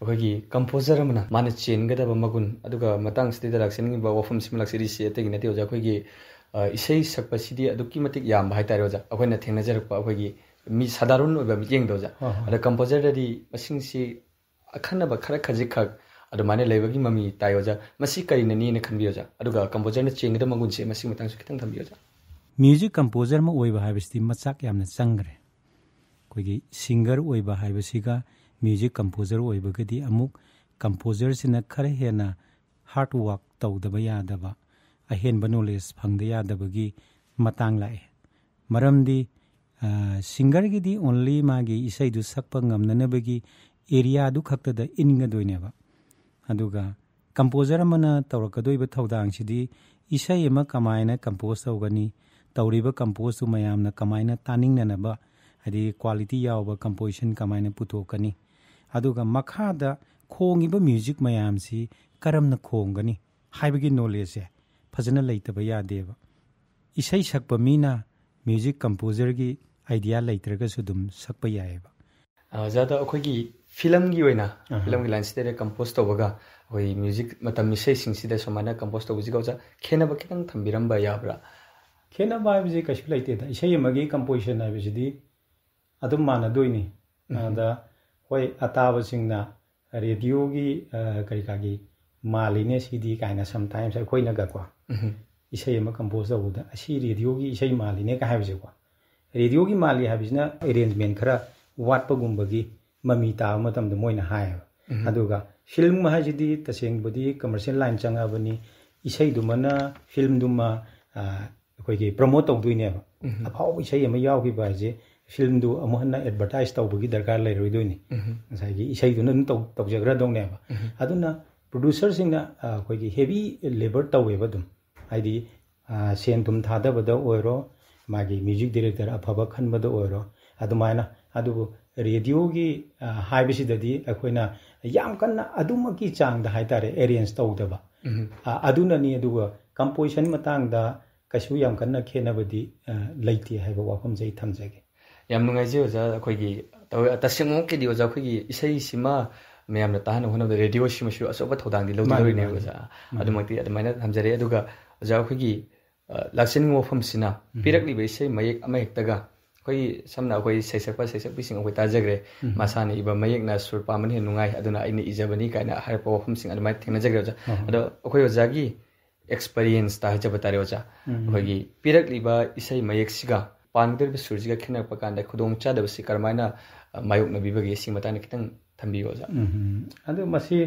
ꯑꯩꯈꯣꯏꯒꯤ ꯀꯝꯄꯣꯖꯔ ꯑꯃꯅ ꯃꯥꯅ ꯆꯦꯟꯒꯗꯕ ꯃꯒꯨꯟ, ꯑꯗꯨꯒ ꯃꯇꯥꯡꯁꯤꯗ ꯂꯥꯛꯆꯅꯤꯡꯉꯤꯕ ꯋꯥꯐꯝꯁꯤꯃ ꯂꯥꯛꯆꯔꯤꯁꯤ ꯑꯇꯩꯒꯤ ꯅꯠꯇꯦ ꯑꯣꯖꯥ, ꯑꯩꯈꯣꯏꯒꯤ, ꯑ, ꯏꯁꯩ ꯁꯛꯄꯁꯤꯗꯤ ꯑꯗꯨꯛꯀꯤ ꯃꯇꯤꯛ ꯌꯥꯝꯕ ꯍꯥꯏꯇꯥꯔꯦ ꯑꯣꯖꯥ꯫ ꯑꯩꯈꯣꯏꯅ ꯊꯦꯡꯅꯖꯔꯛꯄ ꯑꯩꯈꯣꯏꯒꯤ ꯃꯤ ꯁꯥꯗꯥꯔꯟ ꯑꯣꯏꯕ ꯃꯤꯠꯌꯦꯡꯗ ꯑꯣꯖꯥ꯫ ꯍꯣꯏ, ꯍꯣꯏ꯫ ꯑꯗ ꯀꯝꯄꯣꯖꯔꯗꯗꯤ ꯃꯁꯤꯡꯁꯤ ꯑꯈꯟꯅꯕ ꯈꯔ ꯈꯖꯤꯛꯈꯛ ꯑꯗꯨꯃꯥꯏꯅ ꯂꯩꯕꯒꯤ ꯃꯃꯤ ꯇꯥꯏ ꯑꯣꯖꯥ꯫ ꯃꯁꯤ ꯀꯔꯤꯅꯅꯦꯅ ꯈꯟꯕꯤ ꯑꯣꯖꯥ? ꯑꯗꯨꯒ ꯀꯝꯄꯣꯖꯔꯅ ꯆꯦꯟꯒꯗꯕ ꯃꯒꯨꯟꯁꯦ ꯃꯁꯤꯒꯤ ꯃꯇꯥꯡꯁꯨ ꯈꯤꯇꯪ ꯊꯝꯕꯤꯌꯨ ꯑꯣꯖꯥ꯫ ꯃ꯭ꯌꯨꯖꯤꯛ ꯀꯝꯄꯣꯖꯔ ꯑꯃ ꯑꯣꯏꯕ ꯍꯥꯏꯕꯁꯤꯗꯤ ꯃꯆꯥꯛ ꯌꯥꯝꯅ ꯆꯪꯈ꯭ꯔꯦ꯫ ꯑꯩꯈꯣꯏꯒꯤ ꯁꯤꯡꯒꯔ ꯑꯣꯏꯕ ꯍꯥꯏꯕꯁꯤꯒ ꯃ꯭ꯌꯨꯖꯤꯛ ꯀꯝꯄꯣꯖꯔ ꯑꯣꯏꯕꯒꯗꯤ ꯑꯃꯨꯛ ꯀꯝꯄꯣꯖꯔꯁꯤꯅ ꯈꯔ ꯍꯦꯟꯅ ꯍꯥꯔꯗ ꯋꯥꯔꯛ ꯇꯧꯗꯕ ꯌꯥꯗꯕ, ꯑꯍꯦꯟꯕ ꯅꯣꯂꯦꯖ ꯐꯪꯗ ꯌꯥꯗꯕꯒꯤ ꯃꯇꯥꯡ ꯂꯥꯛꯑꯦ꯫ ꯃꯔꯝꯗꯤ ꯁꯤꯡꯒꯔꯒꯤꯗꯤ ꯑꯣꯟꯂꯤ ꯃꯥꯒꯤ ꯏꯁꯩꯗꯨ ꯁꯛꯄ ꯉꯝꯅꯅꯕꯒꯤ ꯑꯦꯔꯤꯌꯥꯗꯨ ꯈꯛꯇꯗ ꯏꯟꯒꯗꯣꯏꯅꯦꯕ꯫ ꯑꯗꯨꯒ ꯀꯝꯄꯣꯖꯔ ꯑꯃꯅ ꯇꯧꯔꯛꯀꯗꯣꯏꯕ ꯊꯧꯗꯥꯡꯁꯤꯗꯤ ꯏꯁꯩ ꯑꯃ ꯀꯃꯥꯏꯅ ꯀꯝꯄꯣꯖ ꯇꯧꯒꯅꯤ, ꯇꯧꯔꯤꯕ ꯀꯝꯄꯣꯖꯇꯨ ꯃꯌꯥꯝꯅ ꯀꯃꯥꯏꯅ ꯇꯥꯅꯤꯡꯅꯅꯕ, ꯍꯥꯏꯗꯤ ꯀ꯭ꯋꯥꯂꯤꯇꯤ ꯌꯥꯎꯕ ꯀꯝꯄꯣꯖꯤꯁꯟ ꯀꯃꯥꯏꯅ ꯄꯨꯊꯣꯛꯀꯅꯤ, ꯑꯗꯨꯒ ꯃꯈꯥꯗ ꯈꯣꯡꯉꯤꯕ ꯃ꯭ꯌꯨꯖꯤꯛ ꯃꯌꯥꯝꯁꯤ ꯀꯔꯝꯅ ꯈꯣꯡꯒꯅꯤ ꯍꯥꯏꯕꯒꯤ ꯅꯣꯂꯦꯖꯁꯦ ꯐꯖꯅ ꯂꯩꯇꯕ ꯌꯥꯗꯦꯕ꯫ ꯏꯁꯩ ꯁꯛꯄ ꯃꯤꯅ ꯃ꯭ꯌꯨꯖꯤꯛ ꯀꯝꯄꯣꯖꯔꯒꯤ ꯑꯥꯏꯗꯤꯌꯥ ꯂꯩꯇ꯭ꯔꯒꯁꯨ ꯑꯗꯨꯝ ꯁꯛꯄ ꯌꯥꯏꯑꯕ꯫ ꯑꯣꯖꯥꯗ ꯑꯩꯈꯣꯏꯒꯤ ꯐꯤꯂꯝꯒꯤ ꯑꯣꯏꯅ ꯑꯍꯥ꯫ ꯐꯤꯂꯝꯒꯤ ꯂꯥꯏꯟꯁꯤꯗ ꯀꯝꯄꯣꯖ ꯇꯧꯕꯒ ꯑꯩꯈꯣꯏ ꯃ꯭ꯌꯨꯖꯤꯛ ꯃꯇꯝ ꯏꯁꯩꯁꯤꯡꯁꯤꯗ ꯁꯨꯃꯥꯏꯅ ꯀꯝꯄꯣꯖ ꯇꯧꯕꯁꯤꯒ ꯑꯣꯖꯥ ꯈꯦꯠꯅꯕ ꯈꯤꯇꯪ ꯊꯝꯕꯤꯔꯝꯕ ꯌꯥꯕ꯭ꯔꯥ? ꯈꯦꯠꯅꯕ ꯍꯥꯏꯕꯁꯤ ꯀꯩꯁꯨ ꯂꯩꯇꯦꯗ꯫ ꯏꯁꯩ ꯑꯃꯒꯤ ꯀꯝꯄꯣꯖꯤꯁꯟ ꯍꯥꯏꯕꯁꯤꯗꯤ ꯑꯗꯨꯝ ꯃꯥꯟꯅꯗꯣꯏꯅꯤ꯫ ꯎꯝ꯫ ꯑꯗ ꯍꯣꯏ, ꯑꯇꯥꯕꯁꯤꯡꯅ ꯔꯦꯗꯤꯑꯣꯒꯤ ꯑ, ꯀꯔꯤ ꯀꯥꯒꯤ ꯃꯥꯜꯂꯤꯅꯦ ꯁꯤꯗꯤ ꯀꯥꯏꯅ ꯁꯝꯇꯥꯏꯝꯁ ꯑꯩꯈꯣꯏꯅꯒꯀꯣ ꯎꯝ꯫ ꯏꯁꯩ ꯑꯃ ꯀꯝꯄꯣꯖ ꯇꯧꯕꯗ ꯑꯁꯤ ꯔꯦꯗꯤꯑꯣꯒꯤ ꯏꯁꯩ ꯃꯥꯜꯂꯤꯅꯦ ꯀꯥꯏ ꯍꯥꯏꯕꯁꯦꯀꯣ꯫ ꯔꯦꯗꯤꯑꯣꯒꯤ ꯃꯥꯜꯂꯤ ꯍꯥꯏꯕꯁꯤꯅ ꯑꯦꯔꯦꯟꯖꯃꯦꯟ ꯈꯔ ꯋꯥꯠꯄꯒꯨꯝꯕꯒꯤ ꯃꯃꯤ ꯇꯥꯕ ꯃꯇꯝꯗ ꯃꯣꯏꯅ ꯍꯥꯏꯌꯦꯕ꯫ ꯎꯝ꯫ ꯑꯗꯨꯒ ꯐꯤꯂꯝ ꯍꯥꯏꯁꯤꯗꯤ ꯇꯁꯦꯡꯕꯗꯤ ꯀꯃꯔꯁꯤꯌꯦꯜ ꯂꯥꯏꯟ ꯆꯪꯉꯛꯑꯕꯅꯤ꯫ ꯏꯁꯩꯗꯨꯃꯅ ꯐꯤꯂꯝꯗꯨꯃ ꯑ, ꯑꯩꯈꯣꯏꯒꯤ ꯄ꯭ꯔꯃꯣꯠ ꯇꯧꯗꯣꯏꯅꯦꯕ꯫ ꯎꯝ꯫ ꯑꯐꯥꯎꯕ ꯏꯁꯩ ꯑꯃ ꯌꯥꯎꯈꯤꯕ ꯍꯥꯏꯁꯦ ꯐꯤꯂꯝꯗꯨ ꯑꯃꯨꯛ ꯍꯟꯅ ꯑꯦꯗꯚꯔꯇꯥꯏꯁ ꯇꯧꯕꯒꯤ ꯗꯔꯀꯥꯔ ꯂꯩꯔꯣꯏꯗꯣꯏꯅꯤ꯫ ꯎꯝ꯫ ꯉꯁꯥꯏꯒꯤ ꯏꯁꯩꯗꯨꯅ ꯑꯗꯨꯝ ꯇꯧ-, ꯇꯧꯖꯈ꯭ꯔꯗꯧꯅꯦꯕ꯫ ꯎꯝ꯫ ꯑꯗꯨꯅ ꯄ꯭ꯔꯣꯗ꯭ꯌꯨꯁꯔꯁꯤꯡꯅ ꯑ, ꯑꯩꯈꯣꯏꯒꯤ ꯍꯦꯚꯤ ꯂꯦꯕꯔ ꯇꯧꯋꯦꯕ ꯑꯗꯨꯝ꯫ ꯍꯥꯏꯗꯤ ꯑ, ꯁꯦꯟ ꯊꯨꯝ ꯊꯥꯗꯕꯗ ꯑꯣꯏꯔꯣ, ꯃꯥꯒꯤ ꯃ꯭ꯌꯨꯖꯤꯛ ꯗꯤꯔꯦꯛꯇꯔ ꯑꯐꯕ ꯈꯟꯕꯗ ꯑꯣꯏꯔꯣ, ꯑꯗꯨꯃꯥꯏꯅ꯫ ꯑꯗꯨꯕꯨ ꯔꯦꯗꯤꯑꯣꯒꯤ ꯑ, ꯍꯥꯏꯕꯁꯤꯗꯗꯤ ꯑꯩꯈꯣꯏꯅ ꯌꯥꯝ ꯀꯟꯅ ꯑꯗꯨꯃꯛꯀꯤ ꯆꯥꯡꯗ ꯍꯥꯏꯇꯥꯔꯦ ꯑꯦꯔꯦꯟꯖ ꯇꯧꯗꯕ꯫ ꯎꯝ꯫ ꯑ, ꯑꯗꯨꯅꯅꯤ꯫ ꯑꯗꯨꯒ ꯀꯝꯄꯣꯖꯤꯁꯟ ꯃꯇꯥꯡꯗ ꯀꯩꯁꯨ ꯌꯥꯝ ꯀꯟꯅ ꯈꯦꯠꯅꯕꯗꯤ ꯑ, ꯂꯩꯇꯦ ꯍꯥꯏꯕ ꯋꯥꯐꯝꯁꯦ ꯑꯩ ꯊꯝꯖꯒꯦ꯫ ꯌꯥꯝ ꯅꯨꯡꯉꯥꯏꯖꯩ ꯑꯣꯖꯥ꯫ ꯑꯩꯈꯣꯏꯒꯤ ꯇꯧ-, ꯇꯁꯦꯡꯃꯛꯀꯤꯗꯤ ꯑꯣꯖꯥ ꯑꯩꯈꯣꯏꯒꯤ ꯏꯁꯩꯁꯤꯃ ꯃꯌꯥꯝꯅ ꯇꯥꯍꯟꯅꯕ ꯍꯣꯠꯅꯕꯗ ꯔꯦꯗꯤꯑꯣꯁꯤꯃꯁꯨ ꯑꯆꯧꯕ ꯊꯧꯗꯥꯡꯗꯤ ꯂꯧꯗꯤ ꯃꯥꯅꯤ, ꯂꯧꯔꯤꯅꯦ ꯃꯥꯅꯤ꯫ ꯑꯣꯖꯥ꯫ ꯎꯝ꯫ ꯑꯗꯨꯃꯛꯇꯤ ꯑꯗꯨꯃꯥꯏꯅ ꯊꯝꯖꯔꯦ꯫ ꯑꯗꯨꯒ ꯑꯣꯖꯥ ꯑꯩꯈꯣꯏꯒꯤ ꯑ, ꯂꯥꯛꯆꯅꯤꯡꯕ ꯋꯥꯐꯝꯁꯤꯅ ꯎꯝ꯫ ꯄꯤꯔꯛꯂꯤꯕ ꯏꯁꯩ ꯃꯌꯦꯛ ꯑꯃꯍꯦꯛꯇꯒ ꯑꯩꯈꯣꯏꯒꯤ ꯁꯝꯅ ꯑꯩꯈꯣꯏ ꯁꯩꯁꯛꯄ ꯁꯩꯁꯛꯄꯤꯁꯤꯡ ꯑꯩꯈꯣꯏ ꯇꯥꯖꯈ꯭ꯔꯦ꯫ ꯎꯝ꯫ ꯃꯁꯥꯅ ꯏꯕ ꯃꯌꯦꯛꯅ ꯁꯨꯔ ꯄꯥꯟꯕꯅ ꯍꯦꯟꯅ ꯅꯨꯡꯉꯥꯏ, ꯑꯗꯨꯅ ꯑꯩꯅ ꯏꯖꯕꯅꯤ ꯀꯥꯏꯅ ꯍꯥꯏꯔꯛꯄ ꯋꯥꯐꯝꯁꯤꯡ ꯑꯗꯨꯃꯥꯏꯅ ꯊꯦꯡꯅꯖꯈ꯭ꯔꯦ ꯑꯣꯖꯥ꯫ ꯑꯍꯣꯏ꯫ ꯑꯗꯣ ꯑꯩꯈꯣꯏ ꯑꯣꯖꯥꯒꯤ ꯑꯦꯛꯁꯄꯔꯤꯌꯦꯟꯁꯇ ꯍꯥꯏꯖꯕ ꯇꯥꯔꯦ ꯑꯣꯖꯥ, ꯎꯝ꯫ ꯑꯩꯈꯣꯏꯒꯤ ꯄꯤꯔꯛꯂꯤꯕ ꯏꯁꯩ ꯃꯌꯦꯛꯁꯤꯒ ꯄꯥꯟꯒꯗꯧꯔꯤꯕ ꯁꯨꯔꯁꯤꯒ ꯈꯦꯠꯅꯔꯛꯄ ꯀꯥꯟꯗ ꯈꯨꯗꯣꯡꯆꯥꯗꯕꯁꯤ ꯀꯔꯝꯍꯥꯏꯅ ꯑ, ꯃꯥꯌꯣꯛꯅꯕꯤꯕꯒꯦ? ꯁꯤ ꯃꯇꯥꯡꯗ ꯈꯤꯇꯪ ꯊꯝꯕꯤꯌꯨ ꯑꯣꯖꯥ꯫ ꯎꯝ, ꯑꯗꯨ ꯃꯁꯤ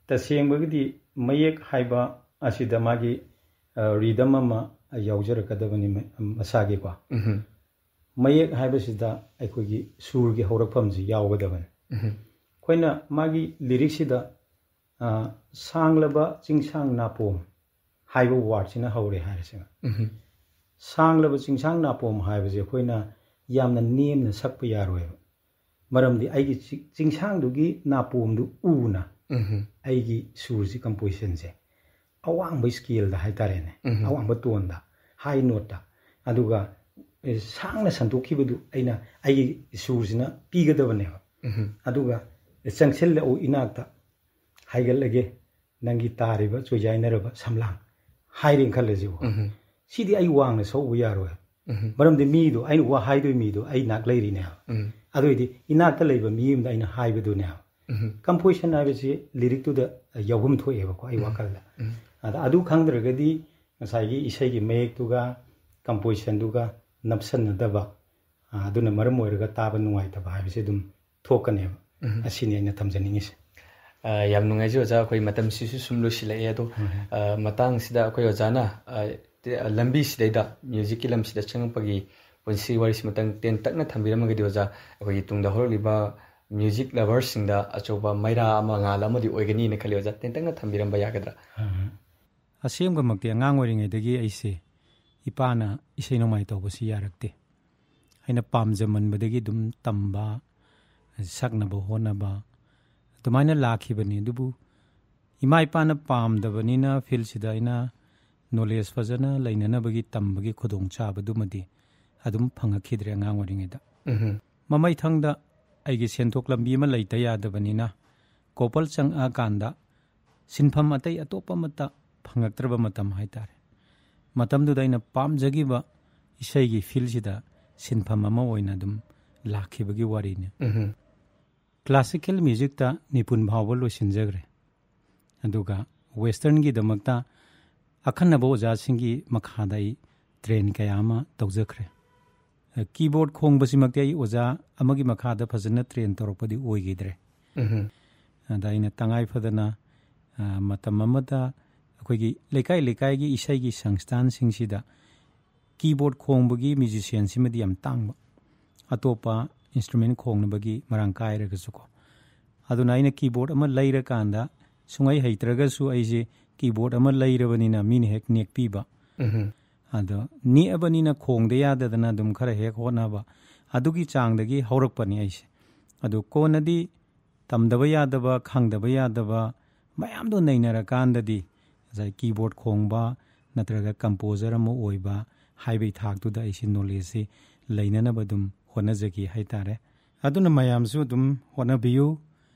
ꯇꯁꯦꯡꯕꯒꯤꯗꯤ ꯃꯌꯦꯛ ꯍꯥꯏꯕ ꯑꯁꯤꯗ ꯃꯥꯒꯤ ꯔꯤꯗꯝ ꯑꯃ ꯌꯥꯎꯖꯔꯛꯀꯗꯕꯅꯤ, ꯃ- ꯃꯁꯥꯒꯤꯀꯣ꯫ ꯎꯝ ꯃꯌꯦꯛ ꯍꯥꯏꯕꯁꯤꯗ ꯑꯩꯈꯣꯏꯒꯤ ꯁꯨꯔꯒꯤ ꯍꯧꯔꯛꯐꯝꯁꯤ ꯌꯥꯎꯒꯗꯕꯅꯤ꯫ ꯎꯝ ꯑꯩꯈꯣꯏꯅ ꯃꯥꯒꯤ ꯂꯤꯔꯤꯛꯁꯤꯗ ꯑ, ꯁꯥꯡꯂꯕ ꯆꯤꯡꯁꯥꯡ ꯅꯥꯄꯣꯝ ꯍꯥꯏꯕ ꯋꯥꯔꯗꯁꯤꯅ ꯍꯧꯔꯦ ꯍꯥꯏꯔꯁꯦꯕ꯫ ꯎꯝ ꯁꯥꯡꯂꯕ ꯆꯤꯡꯁꯥꯡ ꯅꯥꯄꯣꯝ ꯍꯥꯏꯕꯁꯦ ꯑꯩꯈꯣꯏꯅ ꯌꯥꯝꯅ ꯅꯦꯝꯅ ꯁꯛꯄ ꯌꯥꯔꯣꯏꯕ꯫ ꯃꯔꯝꯗꯤ ꯑꯩꯒꯤ ꯆꯤ- ꯆꯤꯡꯁꯥꯡꯗꯨꯒꯤ ꯅꯥꯄꯣꯝꯗꯨ ꯎꯅ ꯎꯝ ꯑꯩꯒꯤ ꯁꯨꯔꯁꯤ, ꯀꯝꯄꯣꯖꯤꯁꯟꯁꯦ ꯑꯋꯥꯡꯕ ꯁ꯭ꯀꯦꯜꯗ ꯍꯥꯏꯇꯥꯔꯦꯅꯦ, ꯎꯝ꯫ ꯑꯋꯥꯡꯕ ꯇꯣꯟꯗ, ꯍꯥꯏ ꯅꯣꯠꯇ, ꯑꯗꯨꯒ ꯑꯦ, ꯁꯥꯡꯅ ꯁꯟꯗꯣꯛꯈꯤꯕꯗꯨ ꯑꯩꯅ ꯑꯩꯒꯤ ꯁꯨꯔꯁꯤꯅ ꯄꯤꯒꯗꯕꯅꯦꯕ꯫ ꯎꯝ ꯑꯗꯨꯒ ꯆꯪꯁꯤꯜꯂꯛꯎ ꯏꯅꯥꯛꯇ, ꯍꯥꯏꯒꯠꯂꯒꯦ ꯅꯪꯒꯤ ꯇꯥꯔꯤꯕ ꯆꯣꯏꯖꯥꯏꯅꯔꯕ ꯁꯝꯂꯥꯡ ꯍꯥꯏꯔꯦꯅ ꯈꯜꯂꯁꯤꯕꯀꯣ꯫ ꯎꯝ ꯁꯤꯗꯤ ꯑꯩ ꯋꯥꯡꯅ ꯁꯛꯎꯕ ꯌꯥꯔꯣꯏ꯫ ꯎꯝ ꯃꯔꯝꯗꯤ ꯃꯤꯗꯣ, ꯑꯩꯅ ꯋꯥ ꯍꯥꯏꯗꯣꯏ ꯃꯤꯗꯣ ꯑꯩ ꯅꯥꯛ ꯂꯩꯔꯤꯅꯦꯕ꯫ ꯎꯝ ꯑꯗꯨ ꯑꯣꯏꯗꯤ ꯏꯅꯥꯛꯇ ꯂꯩꯕ ꯃꯤ ꯑꯃꯗ ꯑꯩꯅ ꯍꯥꯏꯕꯗꯨꯅꯦꯕ꯫ ꯎꯝ ꯀꯝꯄꯣꯖꯤꯁꯟ ꯍꯥꯏꯕꯁꯤ ꯂꯤꯔꯤꯛꯇꯨꯗ ꯌꯥꯎꯐꯝ ꯊꯣꯛꯑꯦꯕꯀꯣ ꯑꯩ ꯋꯥꯈꯜꯗ꯫ ꯎꯝ ꯑꯗ ꯑꯗꯨ ꯈꯪꯗ꯭ꯔꯒꯗꯤ ꯉꯁꯥꯏꯒꯤ ꯏꯁꯩꯒꯤ ꯃꯌꯦꯛꯇꯨꯒ ꯀꯝꯄꯣꯖꯤꯁꯟꯗꯨꯒ ꯅꯞꯁꯟꯅꯗꯕ, ꯑ, ꯑꯗꯨꯅ ꯃꯔꯝ ꯑꯣꯏꯔꯒ ꯇꯥꯕ ꯅꯨꯡꯉꯥꯏꯇꯕ ꯍꯥꯏꯕꯁꯤ ꯑꯗꯨꯝ ꯊꯣꯛꯀꯅꯦꯕ꯫ ꯎꯝ꯫ ꯑꯁꯤꯅꯤ ꯑꯩꯅ ꯊꯝꯖꯅꯤꯡꯉꯤꯁꯦ꯫ ꯑ, ꯌꯥꯝ ꯅꯨꯡꯉꯥꯏꯖꯩ ꯑꯣꯖꯥ, ꯑꯩꯈꯣꯏ ꯃꯇꯝꯁꯤꯁꯨ ꯁꯨꯝ ꯂꯣꯏꯁꯤꯜꯂꯛꯑꯦ꯫ ꯑꯗꯣ ꯎꯝ꯫ ꯑ, ꯃꯇꯥꯡꯁꯤꯗ ꯑꯩꯈꯣꯏ ꯑꯣꯖꯥꯅ ꯑ, ꯇꯦ- ꯑ, ꯂꯝꯕꯤꯁꯤꯗꯩꯗ ꯃ꯭ꯌꯨꯖꯤꯛꯀꯤ ꯂꯝꯁꯤꯗ ꯆꯪꯉꯛꯄꯒꯤ ꯄꯨꯟꯁꯤ ꯋꯥꯔꯤꯁꯤꯃꯇꯪ ꯇꯦꯟꯇꯛꯅ ꯊꯝꯕꯤꯔꯝꯃꯒꯗꯤ ꯑꯣꯖꯥ, ꯑꯩꯈꯣꯏꯒꯤ ꯇꯨꯡꯗ ꯍꯧꯔꯛꯂꯤꯕ ꯃ꯭ꯌꯨꯖꯤꯛ ꯂꯚꯔꯁꯤꯡꯗ ꯑꯆꯧꯕ ꯃꯩꯔꯥ ꯑꯃ ꯉꯥꯜ ꯑꯃꯗꯤ ꯑꯣꯏꯒꯅꯤꯅ ꯈꯜꯂꯤ ꯑꯣꯖꯥ꯫ ꯇꯦꯟꯇꯛꯅ ꯊꯝꯕꯤꯔꯝꯕ ꯌꯥꯒꯗ꯭ꯔꯥ? ꯑꯁꯦꯡꯕꯃꯛꯇꯤ ꯑꯉꯥꯡ ꯑꯣꯏꯔꯤꯉꯩꯗꯒꯤ ꯑꯩꯁꯦ ꯏꯄꯥꯅ ꯏꯁꯩ ꯅꯣꯡꯃꯥꯏ ꯇꯧꯕꯁꯤ ꯌꯥꯔꯛꯇꯦ꯫ ꯑꯩꯅ ꯄꯥꯝꯖꯃꯟꯕꯗꯒꯤ ꯑꯗꯨꯝ ꯇꯝꯕ, ꯁꯛꯅꯕ ꯍꯣꯠꯅꯕ ꯑꯗꯨꯃꯥꯏꯅ ꯂꯥꯛꯈꯤꯕꯅꯤ꯫ ꯑꯗꯨꯕꯨ ꯏꯃꯥ ꯏꯄꯥꯅ ꯄꯥꯝꯗꯕꯅꯤꯅ ꯐꯤꯜꯁꯤꯗ ꯑꯩꯅ ꯅꯣꯂꯦꯖ ꯐꯖꯅ ꯂꯩꯅꯅꯕꯒꯤ ꯇꯝꯕꯒꯤ ꯈꯨꯗꯣꯡꯆꯥꯕꯗꯨꯃꯗꯤ ꯑꯗꯨꯝ ꯐꯪꯉꯛꯈꯤꯗ꯭ꯔꯦ ꯑꯉꯥꯡ ꯑꯣꯏꯔꯤꯉꯩꯗ꯫ ꯎꯝ ꯃꯃꯩꯊꯪꯗ ꯑꯩꯒꯤ ꯁꯦꯟꯊꯣꯛ ꯂꯝꯕꯤ ꯑꯃ ꯂꯩꯇ ꯌꯥꯗꯕꯅꯤꯅ ꯀꯣꯄꯜ ꯆꯪꯉꯛꯑꯀꯥꯟꯗ ꯁꯤꯟꯐꯝ ꯑꯇꯩ ꯑꯇꯣꯞꯄ ꯑꯃꯠꯇ ꯐꯪꯉꯛꯇ꯭ꯔꯕ ꯃꯇꯝ ꯍꯥꯏꯇꯥꯔꯦ꯫ ꯃꯇꯝꯗꯨꯗ ꯑꯩꯅ ꯄꯥꯝꯖꯈꯤꯕ ꯏꯁꯩꯒꯤ ꯐꯤꯜꯁꯤꯗ ꯁꯤꯟꯐꯝ ꯑꯃ ꯑꯣꯏꯅ ꯑꯗꯨꯝ ꯂꯥꯛꯈꯤꯕꯒꯤ ꯋꯥꯔꯤꯅꯤ꯫ ꯎꯝ ꯀ꯭ꯂꯥꯁꯤꯀꯦꯜ ꯃ꯭ꯌꯨꯖꯤꯛꯇ ꯅꯤꯄꯨꯟ ꯐꯥꯎꯕ ꯂꯣꯏꯁꯤꯟꯖꯈ꯭ꯔꯦ꯫ ꯑꯗꯨꯒ ꯋꯦꯁꯇꯔꯟꯒꯤꯗꯃꯛꯇ ꯑꯈꯟꯅꯕ ꯑꯣꯖꯥꯁꯤꯡꯒꯤ ꯃꯈꯥꯗ ꯑꯩ ꯇ꯭ꯔꯦꯟ ꯀꯌꯥ ꯑꯃ ꯇꯧꯖꯈ꯭ꯔꯦ꯫ ꯀꯤꯕꯣꯔꯗ ꯈꯣꯡꯕꯁꯤꯃꯛꯇꯤ ꯑꯩ ꯑꯣꯖꯥ ꯑꯃꯒꯤ ꯃꯈꯥꯗ ꯐꯖꯅ ꯇ꯭ꯔꯦꯟ ꯇꯧꯔꯛꯄꯗꯤ ꯑꯣꯏꯈꯤꯗ꯭ꯔꯦ꯫ ꯑꯗ ꯑꯩꯅ ꯇꯉꯥꯏ ꯐꯗꯅ, ꯑ, ꯃꯇꯝ ꯑꯃꯗ ꯑꯩꯈꯣꯏꯒꯤ ꯂꯩꯀꯥꯏ ꯂꯩꯀꯥꯏꯒꯤ ꯏꯁꯩꯒꯤ ꯁꯪꯁꯊꯥꯟꯁꯤꯡꯁꯤꯗ ꯀꯤꯕꯣꯔꯗ ꯈꯣꯡꯕꯒꯤ ꯃ꯭ꯌꯨꯖꯤꯁꯤꯌꯥꯟꯁꯤꯃꯗꯤ ꯌꯥꯝ ꯇꯥꯡꯕ, ꯑꯇꯣꯞꯄ ꯏꯟꯁꯇ꯭ꯔꯨꯃꯦꯟ ꯈꯣꯡꯅꯕꯒꯤ ꯃꯔꯥꯡ ꯀꯥꯏꯔꯒꯁꯨꯀꯣ꯫ ꯑꯗꯨꯅ ꯑꯩꯅ ꯀꯤꯕꯣꯔꯗ ꯑꯃ ꯂꯩꯔꯀꯥꯟꯗ, ꯁꯨꯡꯍꯩ ꯍꯩꯇ꯭ꯔꯒꯁꯨ ꯑꯩꯁꯦ ꯀꯤꯕꯣꯔꯗ ꯑꯃ ꯂꯩꯔꯕꯅꯤꯅ ꯃꯤꯅ ꯍꯦꯛ ꯅꯦꯛꯄꯤꯕ꯫ ꯑꯗꯣ ꯅꯦꯛꯑꯕꯅꯤꯅ ꯈꯣꯡꯗ ꯌꯥꯗꯗꯅ ꯑꯗꯨꯝ ꯈꯔ ꯍꯦꯛ ꯍꯣꯠꯅꯕ, ꯑꯗꯨꯒꯤ ꯆꯥꯡꯗꯒꯤ ꯍꯧꯔꯛꯄꯅꯤ ꯑꯩꯁꯦ꯫ ꯑꯗꯨ ꯀꯣꯟꯅꯗꯤ ꯇꯝꯗꯕ ꯌꯥꯗꯕ, ꯈꯪꯗꯕ ꯌꯥꯗꯕ ꯃꯌꯥꯝꯗꯣ ꯅꯩꯅꯔꯀꯥꯟꯗꯗꯤ ꯉꯁꯥꯏ ꯀꯤꯕꯣꯔꯗ ꯈꯣꯡꯕ ꯅꯠꯇ꯭ꯔꯒ ꯀꯝꯄꯣꯖꯔ ꯑꯃ ꯑꯣꯏꯕ ꯍꯥꯏꯕꯒꯤ ꯊꯥꯛꯇꯨꯗ ꯑꯩꯁꯦ ꯅꯣꯂꯦꯖꯁꯤ ꯂꯩꯅꯅꯕ ꯑꯗꯨꯝ ꯍꯣꯠꯅꯖꯈꯤ ꯍꯥꯏꯇꯥꯔꯦ꯫ ꯑꯗꯨꯅ ꯃꯌꯥꯝꯁꯨ ꯑꯗꯨꯝ ꯍꯣꯠꯅꯕꯤꯌꯨ,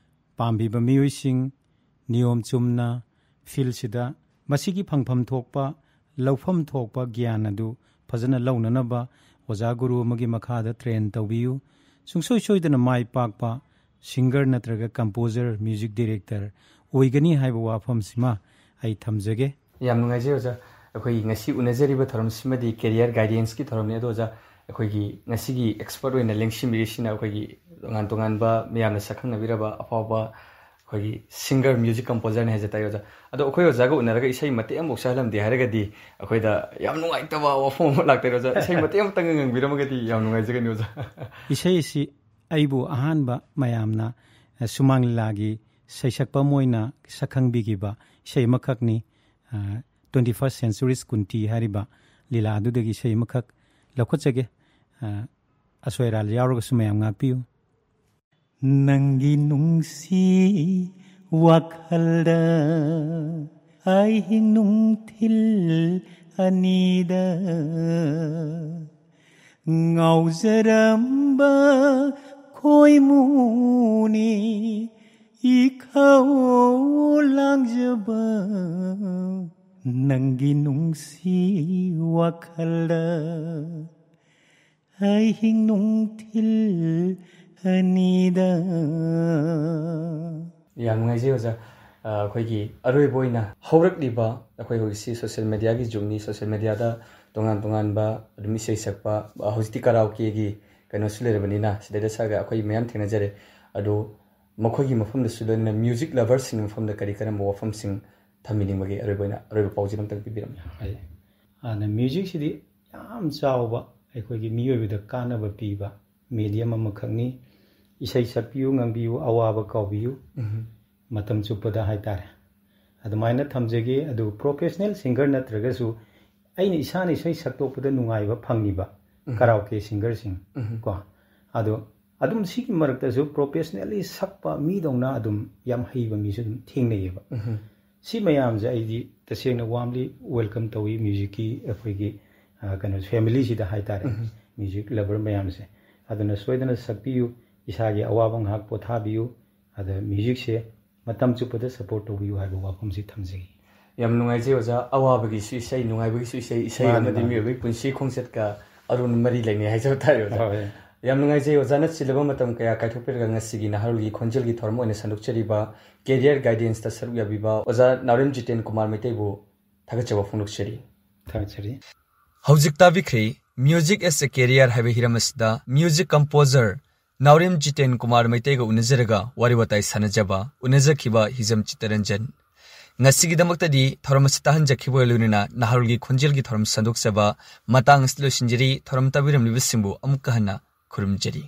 ꯄꯥꯝꯕꯤꯕ ꯃꯤꯑꯣꯏꯁꯤꯡ꯫ ꯅꯤꯌꯣꯝ ꯆꯨꯝꯅ ꯐꯤꯜꯁꯤꯗ ꯃꯁꯤꯒꯤ ꯐꯪꯐꯝ ꯊꯣꯛꯄ, ꯂꯧꯐꯝ ꯊꯣꯛꯄ ꯒ꯭ꯌꯥꯟ ꯑꯗꯨ ꯐꯖꯅ ꯂꯧꯅꯅꯕ ꯑꯣꯖꯥ ꯒꯨꯔꯨ ꯑꯃꯒꯤ ꯃꯈꯥꯗ ꯇ꯭ꯔꯦꯟ ꯇꯧꯕꯤꯌꯨ꯫ ꯁꯨꯡꯁꯣꯏ ꯁꯣꯏꯗꯅ ꯃꯥꯏ ꯄꯥꯛꯄ ꯁꯤꯡꯒꯔ ꯅꯠꯇ꯭ꯔꯒ ꯀꯝꯄꯣꯖꯔ, ꯃ꯭ꯌꯨꯖꯤꯛ ꯗꯤꯔꯦꯛꯇꯔ ꯑꯣꯏꯒꯅꯤ ꯍꯥꯏꯕ ꯋꯥꯐꯝꯁꯤꯃ ꯑꯩ ꯊꯝꯖꯒꯦ꯫ ꯌꯥꯝ ꯅꯨꯡꯉꯥꯏꯖꯩ ꯑꯣꯖꯥ꯫ ꯑꯩꯈꯣꯏꯒꯤ ꯉꯁꯤ ꯎꯅꯖꯔꯤꯕ ꯊꯧꯔꯝꯁꯤꯃꯗꯤ ꯀꯦꯔꯤꯌꯔ ꯒꯥꯏꯗꯦꯟꯁꯀꯤ ꯊꯧꯔꯝꯅꯤ꯫ ꯑꯗꯣ ꯑꯣꯖꯥ, ꯑꯩꯈꯣꯏꯒꯤ ꯉꯁꯤꯒꯤ ꯑꯦꯛꯁꯄꯔꯠ ꯑꯣꯏꯅ ꯂꯦꯡꯁꯤꯟꯕꯤꯔꯤꯁꯤꯅ ꯑꯩꯈꯣꯏꯒꯤ ꯇꯣꯉꯥꯟ ꯇꯣꯉꯥꯟꯕ ꯃꯤꯌꯥꯝꯅ ꯁꯛꯈꯪꯅꯕꯤꯔꯕ ꯑꯐꯥꯎꯕ ꯑꯩꯈꯣꯏꯒꯤ ꯁꯤꯡꯒꯔ, ꯃ꯭ꯌꯨꯖꯤꯛ ꯀꯝꯄꯣꯖꯔꯅꯤ ꯍꯥꯏꯖ ꯇꯥꯔꯦ ꯑꯣꯖꯥ꯫ ꯑꯗꯣ ꯑꯩꯈꯣꯏ ꯑꯣꯖꯥꯒ ꯎꯅꯔꯒ ꯏꯁꯩ ꯃꯇꯦꯛ ꯑꯃꯐꯥꯎ ꯁꯛꯍꯜꯂꯝꯗꯦ ꯍꯥꯏꯔꯒꯗꯤ ꯑꯩꯈꯣꯏꯗ ꯌꯥꯝ ꯅꯨꯡꯉꯥꯏꯇꯕ ꯋꯥꯐꯝ ꯑꯃ ꯂꯥꯛꯇꯣꯏꯔꯦ ꯑꯣꯖꯥ꯫ ꯏꯁꯩ ꯃꯇꯦꯛ ꯑꯃꯇꯪꯒ ꯉꯪꯕꯤꯔꯝꯃꯒꯗꯤ ꯌꯥꯝ ꯅꯨꯡꯉꯥꯏꯖꯒꯅꯤ ꯑꯣꯖꯥ꯫ ꯏꯁꯩ ꯑꯁꯤ ꯑꯩꯕꯨ ꯑꯍꯥꯟꯕ ꯃꯌꯥꯝꯅ, ꯑ, ꯁꯨꯃꯥꯡ ꯂꯤꯂꯥꯒꯤ ꯁꯩꯁꯛꯄ ꯑꯃ ꯑꯣꯏꯅ ꯁꯛꯈꯪꯕꯤꯈꯤꯕ ꯏꯁꯩ ꯑꯃꯈꯛꯅꯤ꯫ ꯑ, Twenty First Century Skunti ꯍꯥꯏꯔꯤꯕ ꯂꯤꯂꯥ ꯑꯗꯨꯗꯒꯤ ꯏꯁꯩ ꯑꯃꯈꯛ ꯂꯧꯈꯠꯆꯒꯦ꯫ ꯑ, ꯑꯁꯣꯏ ꯑꯔꯥꯜ ꯌꯥꯎꯔꯒꯁꯨ ꯃꯌꯥꯝ ꯉꯥꯛꯄꯤꯌꯨ꯫ ꯅꯪꯒꯤ ꯅꯨꯡꯁꯤ ꯋꯥꯈꯜꯗ ꯑꯍꯤꯡ ꯅꯨꯡꯊꯤꯜ ꯑꯅꯤꯗ ꯉꯥꯎꯖꯔꯝꯕ ꯈꯣꯏꯃꯨꯅꯤ ꯏꯈꯧ ꯂꯥꯡꯖꯕ꯫ ꯅꯪꯒꯤ ꯅꯨꯡꯁꯤ ꯋꯥꯈꯜꯗ ꯑꯍꯤꯡ ꯅꯨꯡꯊꯤꯜ ꯑꯅꯤꯗ꯫ ꯌꯥꯝ ꯅꯨꯡꯉꯥꯏꯖꯩ ꯑꯣꯖꯥ꯫ ꯑ, ꯑꯩꯈꯣꯏꯒꯤ ꯑꯔꯣꯏꯕ ꯑꯣꯏꯅ ꯍꯧꯔꯛꯂꯤꯕ, ꯑꯩꯈꯣꯏ ꯍꯧꯖꯤꯛꯁꯤ ꯁꯣꯁꯤꯌꯦꯜ ꯃꯦꯗꯤꯌꯥꯒꯤ ꯖꯨꯒꯅꯤ, ꯁꯣꯁꯤꯌꯦꯜ ꯃꯦꯗꯤꯌꯥꯗ ꯇꯣꯉꯥꯟ ꯇꯣꯉꯥꯟꯕ ꯑꯗꯨꯝ ꯏꯁꯩ ꯁꯛꯄ, ꯑ, ꯍꯧꯖꯤꯛꯇꯤ ꯀꯔꯥꯎꯀꯦꯒꯤ ꯀꯩꯅꯣꯁꯨ ꯂꯩꯔꯕꯅꯤꯅ ꯁꯤꯗꯩꯗ ꯁꯛꯑꯒ ꯑꯩꯈꯣꯏ ꯃꯌꯥꯝ ꯊꯦꯡꯅꯖꯔꯦ꯫ ꯑꯗꯣ ꯃꯈꯣꯏꯒꯤ ꯃꯐꯝꯗꯁꯨ ꯂꯣꯏꯅꯅ ꯃ꯭ꯌꯨꯖꯤꯛ ꯂꯚꯔꯁꯤꯡꯒꯤ ꯃꯐꯝꯗ ꯀꯔꯤ ꯀꯔꯝꯕ ꯋꯥꯐꯝꯁꯤꯡ ꯊꯝꯕꯤꯅꯤꯡꯕꯒꯦ? ꯑꯔꯣꯏꯕ ꯑꯣꯏꯅ ꯑꯔꯣꯏꯕ ꯄꯥꯎꯖꯦꯜ ꯑꯝꯇꯪ ꯄꯤꯕꯤꯔꯝꯃꯨ꯫ ꯍꯣꯏ꯫ ꯍꯥꯟꯅ ꯃ꯭ꯌꯨꯖꯤꯛꯁꯤꯗꯤ ꯌꯥꯝ ꯆꯥꯎꯕ ꯑꯩꯈꯣꯏꯒꯤ ꯃꯤꯑꯣꯏꯕꯗ ꯀꯥꯟꯅꯕ ꯄꯤꯕ ꯃꯦꯗꯤꯌꯝ ꯑꯃꯈꯛꯅꯤ꯫ ꯏꯁꯩ ꯁꯛꯄꯤꯌꯨ, ꯉꯪꯕꯤꯌꯨ, ꯑꯋꯥꯕ ꯀꯥꯎꯕꯤꯌꯨ, ꯎꯝ꯫ ꯃꯇꯝ ꯆꯨꯞꯄꯗ ꯍꯥꯏꯇꯥꯔꯦ꯫ ꯑꯗꯨꯃꯥꯏꯅ ꯊꯝꯖꯒꯦ꯫ ꯑꯗꯨꯒ ꯄ꯭ꯔꯣꯐꯦꯁꯅꯦꯜ ꯁꯤꯡꯒꯔ ꯅꯠꯇ꯭ꯔꯒꯁꯨ ꯑꯩꯅ ꯏꯁꯥꯅ ꯏꯁꯩ ꯁꯛꯇꯣꯛꯄꯗ ꯅꯨꯡꯉꯥꯏꯕ ꯐꯪꯉꯤꯕ ꯎꯝ꯫ ꯀꯔꯥꯎꯀꯦ ꯁꯤꯡꯒꯔꯁꯤꯡ ꯎꯝ꯫ ꯀꯣ, ꯑꯗꯣ ꯑꯗꯨꯝ ꯁꯤꯒꯤ ꯃꯔꯛꯇꯁꯨ ꯄ꯭ꯔꯣꯐꯦꯁꯅꯦꯜꯂꯤ ꯁꯛꯄ ꯃꯤꯗꯧꯅ ꯑꯗꯨꯝ ꯌꯥꯝ ꯍꯩꯕ ꯃꯤꯁꯨ ꯑꯗꯨꯝ ꯊꯦꯡꯅꯩꯌꯦꯕ꯫ ꯎꯝ꯫ ꯁꯤ ꯃꯌꯥꯝꯁꯦ ꯑꯩꯗꯤ ꯇꯁꯦꯡꯅ ꯋꯥꯔꯝꯂꯤ ꯋꯦꯜꯀꯝ ꯇꯧꯏ, ꯃ꯭ꯌꯨꯖꯤꯛꯀꯤ ꯑꯩꯈꯣꯏꯒꯤ, ꯑ, ꯀꯩꯅꯣ, ꯐꯦꯃꯤꯂꯤꯁꯤꯗ ꯍꯥꯏꯇꯥꯔꯦ, ꯎꯝ꯫ ꯃ꯭ꯌꯨꯖꯤꯛ ꯂꯚꯔ ꯃꯌꯥꯝꯁꯦ꯫ ꯑꯗꯨꯅ ꯁꯣꯏꯗꯅ ꯁꯛꯄꯤꯌꯨ, ꯏꯁꯥꯒꯤ ꯑꯋꯥꯕ ꯉꯥꯏꯍꯥꯛ ꯄꯣꯊꯥꯕꯤꯌꯨ꯫ ꯑꯗ ꯃ꯭ꯌꯨꯖꯤꯛꯁꯦ ꯃꯇꯝ ꯆꯨꯞꯄꯗ ꯁꯄꯣꯔꯠ ꯇꯧꯕꯤꯌꯨ ꯍꯥꯏꯕ ꯋꯥꯐꯝꯁꯤ ꯊꯝꯖꯒꯦ꯫ ꯌꯥꯝ ꯅꯨꯡꯉꯥꯏꯖꯩ ꯑꯣꯖꯥ, ꯑꯋꯥꯕꯒꯤꯁꯨ ꯏꯁꯩ, ꯅꯨꯡꯉꯥꯏꯕꯒꯤꯁꯨ ꯏꯁꯩ, ꯏꯁꯩ ꯃꯥꯅꯤ, ꯑꯃꯗꯤ ꯃꯥꯅꯤ꯫ ꯃꯤꯑꯣꯏꯕꯒꯤ ꯄꯨꯟꯁꯤ ꯈꯣꯡꯆꯠꯀ ꯑꯔꯨꯅ ꯃꯔꯤ ꯂꯩꯅꯩ ꯍꯥꯏꯖꯕ ꯇꯥꯔꯦ ꯑꯣꯖꯥ꯫ ꯍꯣꯏ꯫ ꯌꯥꯝ ꯅꯨꯡꯉꯥꯏꯖꯩ ꯑꯣꯖꯥꯅ ꯆꯤꯜꯂꯕ ꯃꯇꯝ ꯀꯌꯥ ꯀꯥꯏꯊꯣꯛꯄꯤꯔꯒ ꯉꯁꯤꯒꯤ ꯅꯍꯥꯔꯣꯜꯒꯤ ꯈꯣꯟꯖꯦꯜꯒꯤ ꯊꯧꯔꯝ ꯑꯣꯏꯅ ꯁꯟꯗꯣꯛꯆꯔꯤꯕ ꯀꯦꯔꯤꯌꯔ ꯒꯥꯏꯗꯦꯟꯁꯇ ꯁꯔꯨꯛ ꯌꯥꯕꯤꯕ ꯑꯣꯖꯥ ꯅꯥꯎꯔꯦꯝ ꯖꯤꯇꯦꯟ ꯀꯨꯃꯥꯔ ꯃꯩꯇꯩꯕꯨ ꯊꯥꯒꯠꯆꯕ ꯐꯣꯡꯗꯣꯛꯆꯔꯤ꯫ ꯊꯥꯒꯠꯆꯔꯤ꯫ ꯍꯧꯖꯤꯛ ꯇꯥꯕꯤꯈ꯭ꯔꯤ Music as a Career ꯍꯥꯏꯕ ꯍꯤꯔꯝ ꯑꯁꯤꯗ ꯃ꯭ꯌꯨꯖꯤꯛ ꯀꯝꯄꯣꯖꯔ ꯅꯥꯎꯔꯦꯝ ꯖꯤꯇꯦꯟ ꯀꯨꯃꯥꯔ ꯃꯩꯇꯩꯒ ꯎꯅꯖꯔꯒ ꯋꯥꯔꯤ ꯋꯥꯇꯥꯏ ꯁꯥꯟꯅꯖꯕ ꯎꯅꯖꯈꯤꯕ ꯍꯤꯖꯝ ꯆꯤꯠꯇꯔꯟꯖꯟ꯫ ꯉꯁꯤꯒꯤꯗꯃꯛꯇꯗꯤ ꯊꯧꯔꯝ ꯑꯁꯤ ꯇꯥꯍꯟꯖꯈꯤꯕꯒ ꯂꯣꯏꯅꯅ ꯅꯍꯥꯔꯣꯜꯒꯤ ꯈꯣꯟꯖꯦꯜꯒꯤ ꯊꯧꯔꯝ ꯁꯟꯗꯣꯛꯆꯕ ꯃꯇꯥꯡ ꯑꯁꯤꯗ ꯂꯣꯏꯁꯤꯟꯖꯔꯤ꯫ ꯊꯧꯔꯝ ꯇꯥꯕꯤꯔꯝꯂꯤꯕꯁꯤꯡꯕꯨ ꯑꯃꯨꯛꯀ ꯍꯟꯅ ꯈꯨꯔꯨꯝꯖꯔꯤ꯫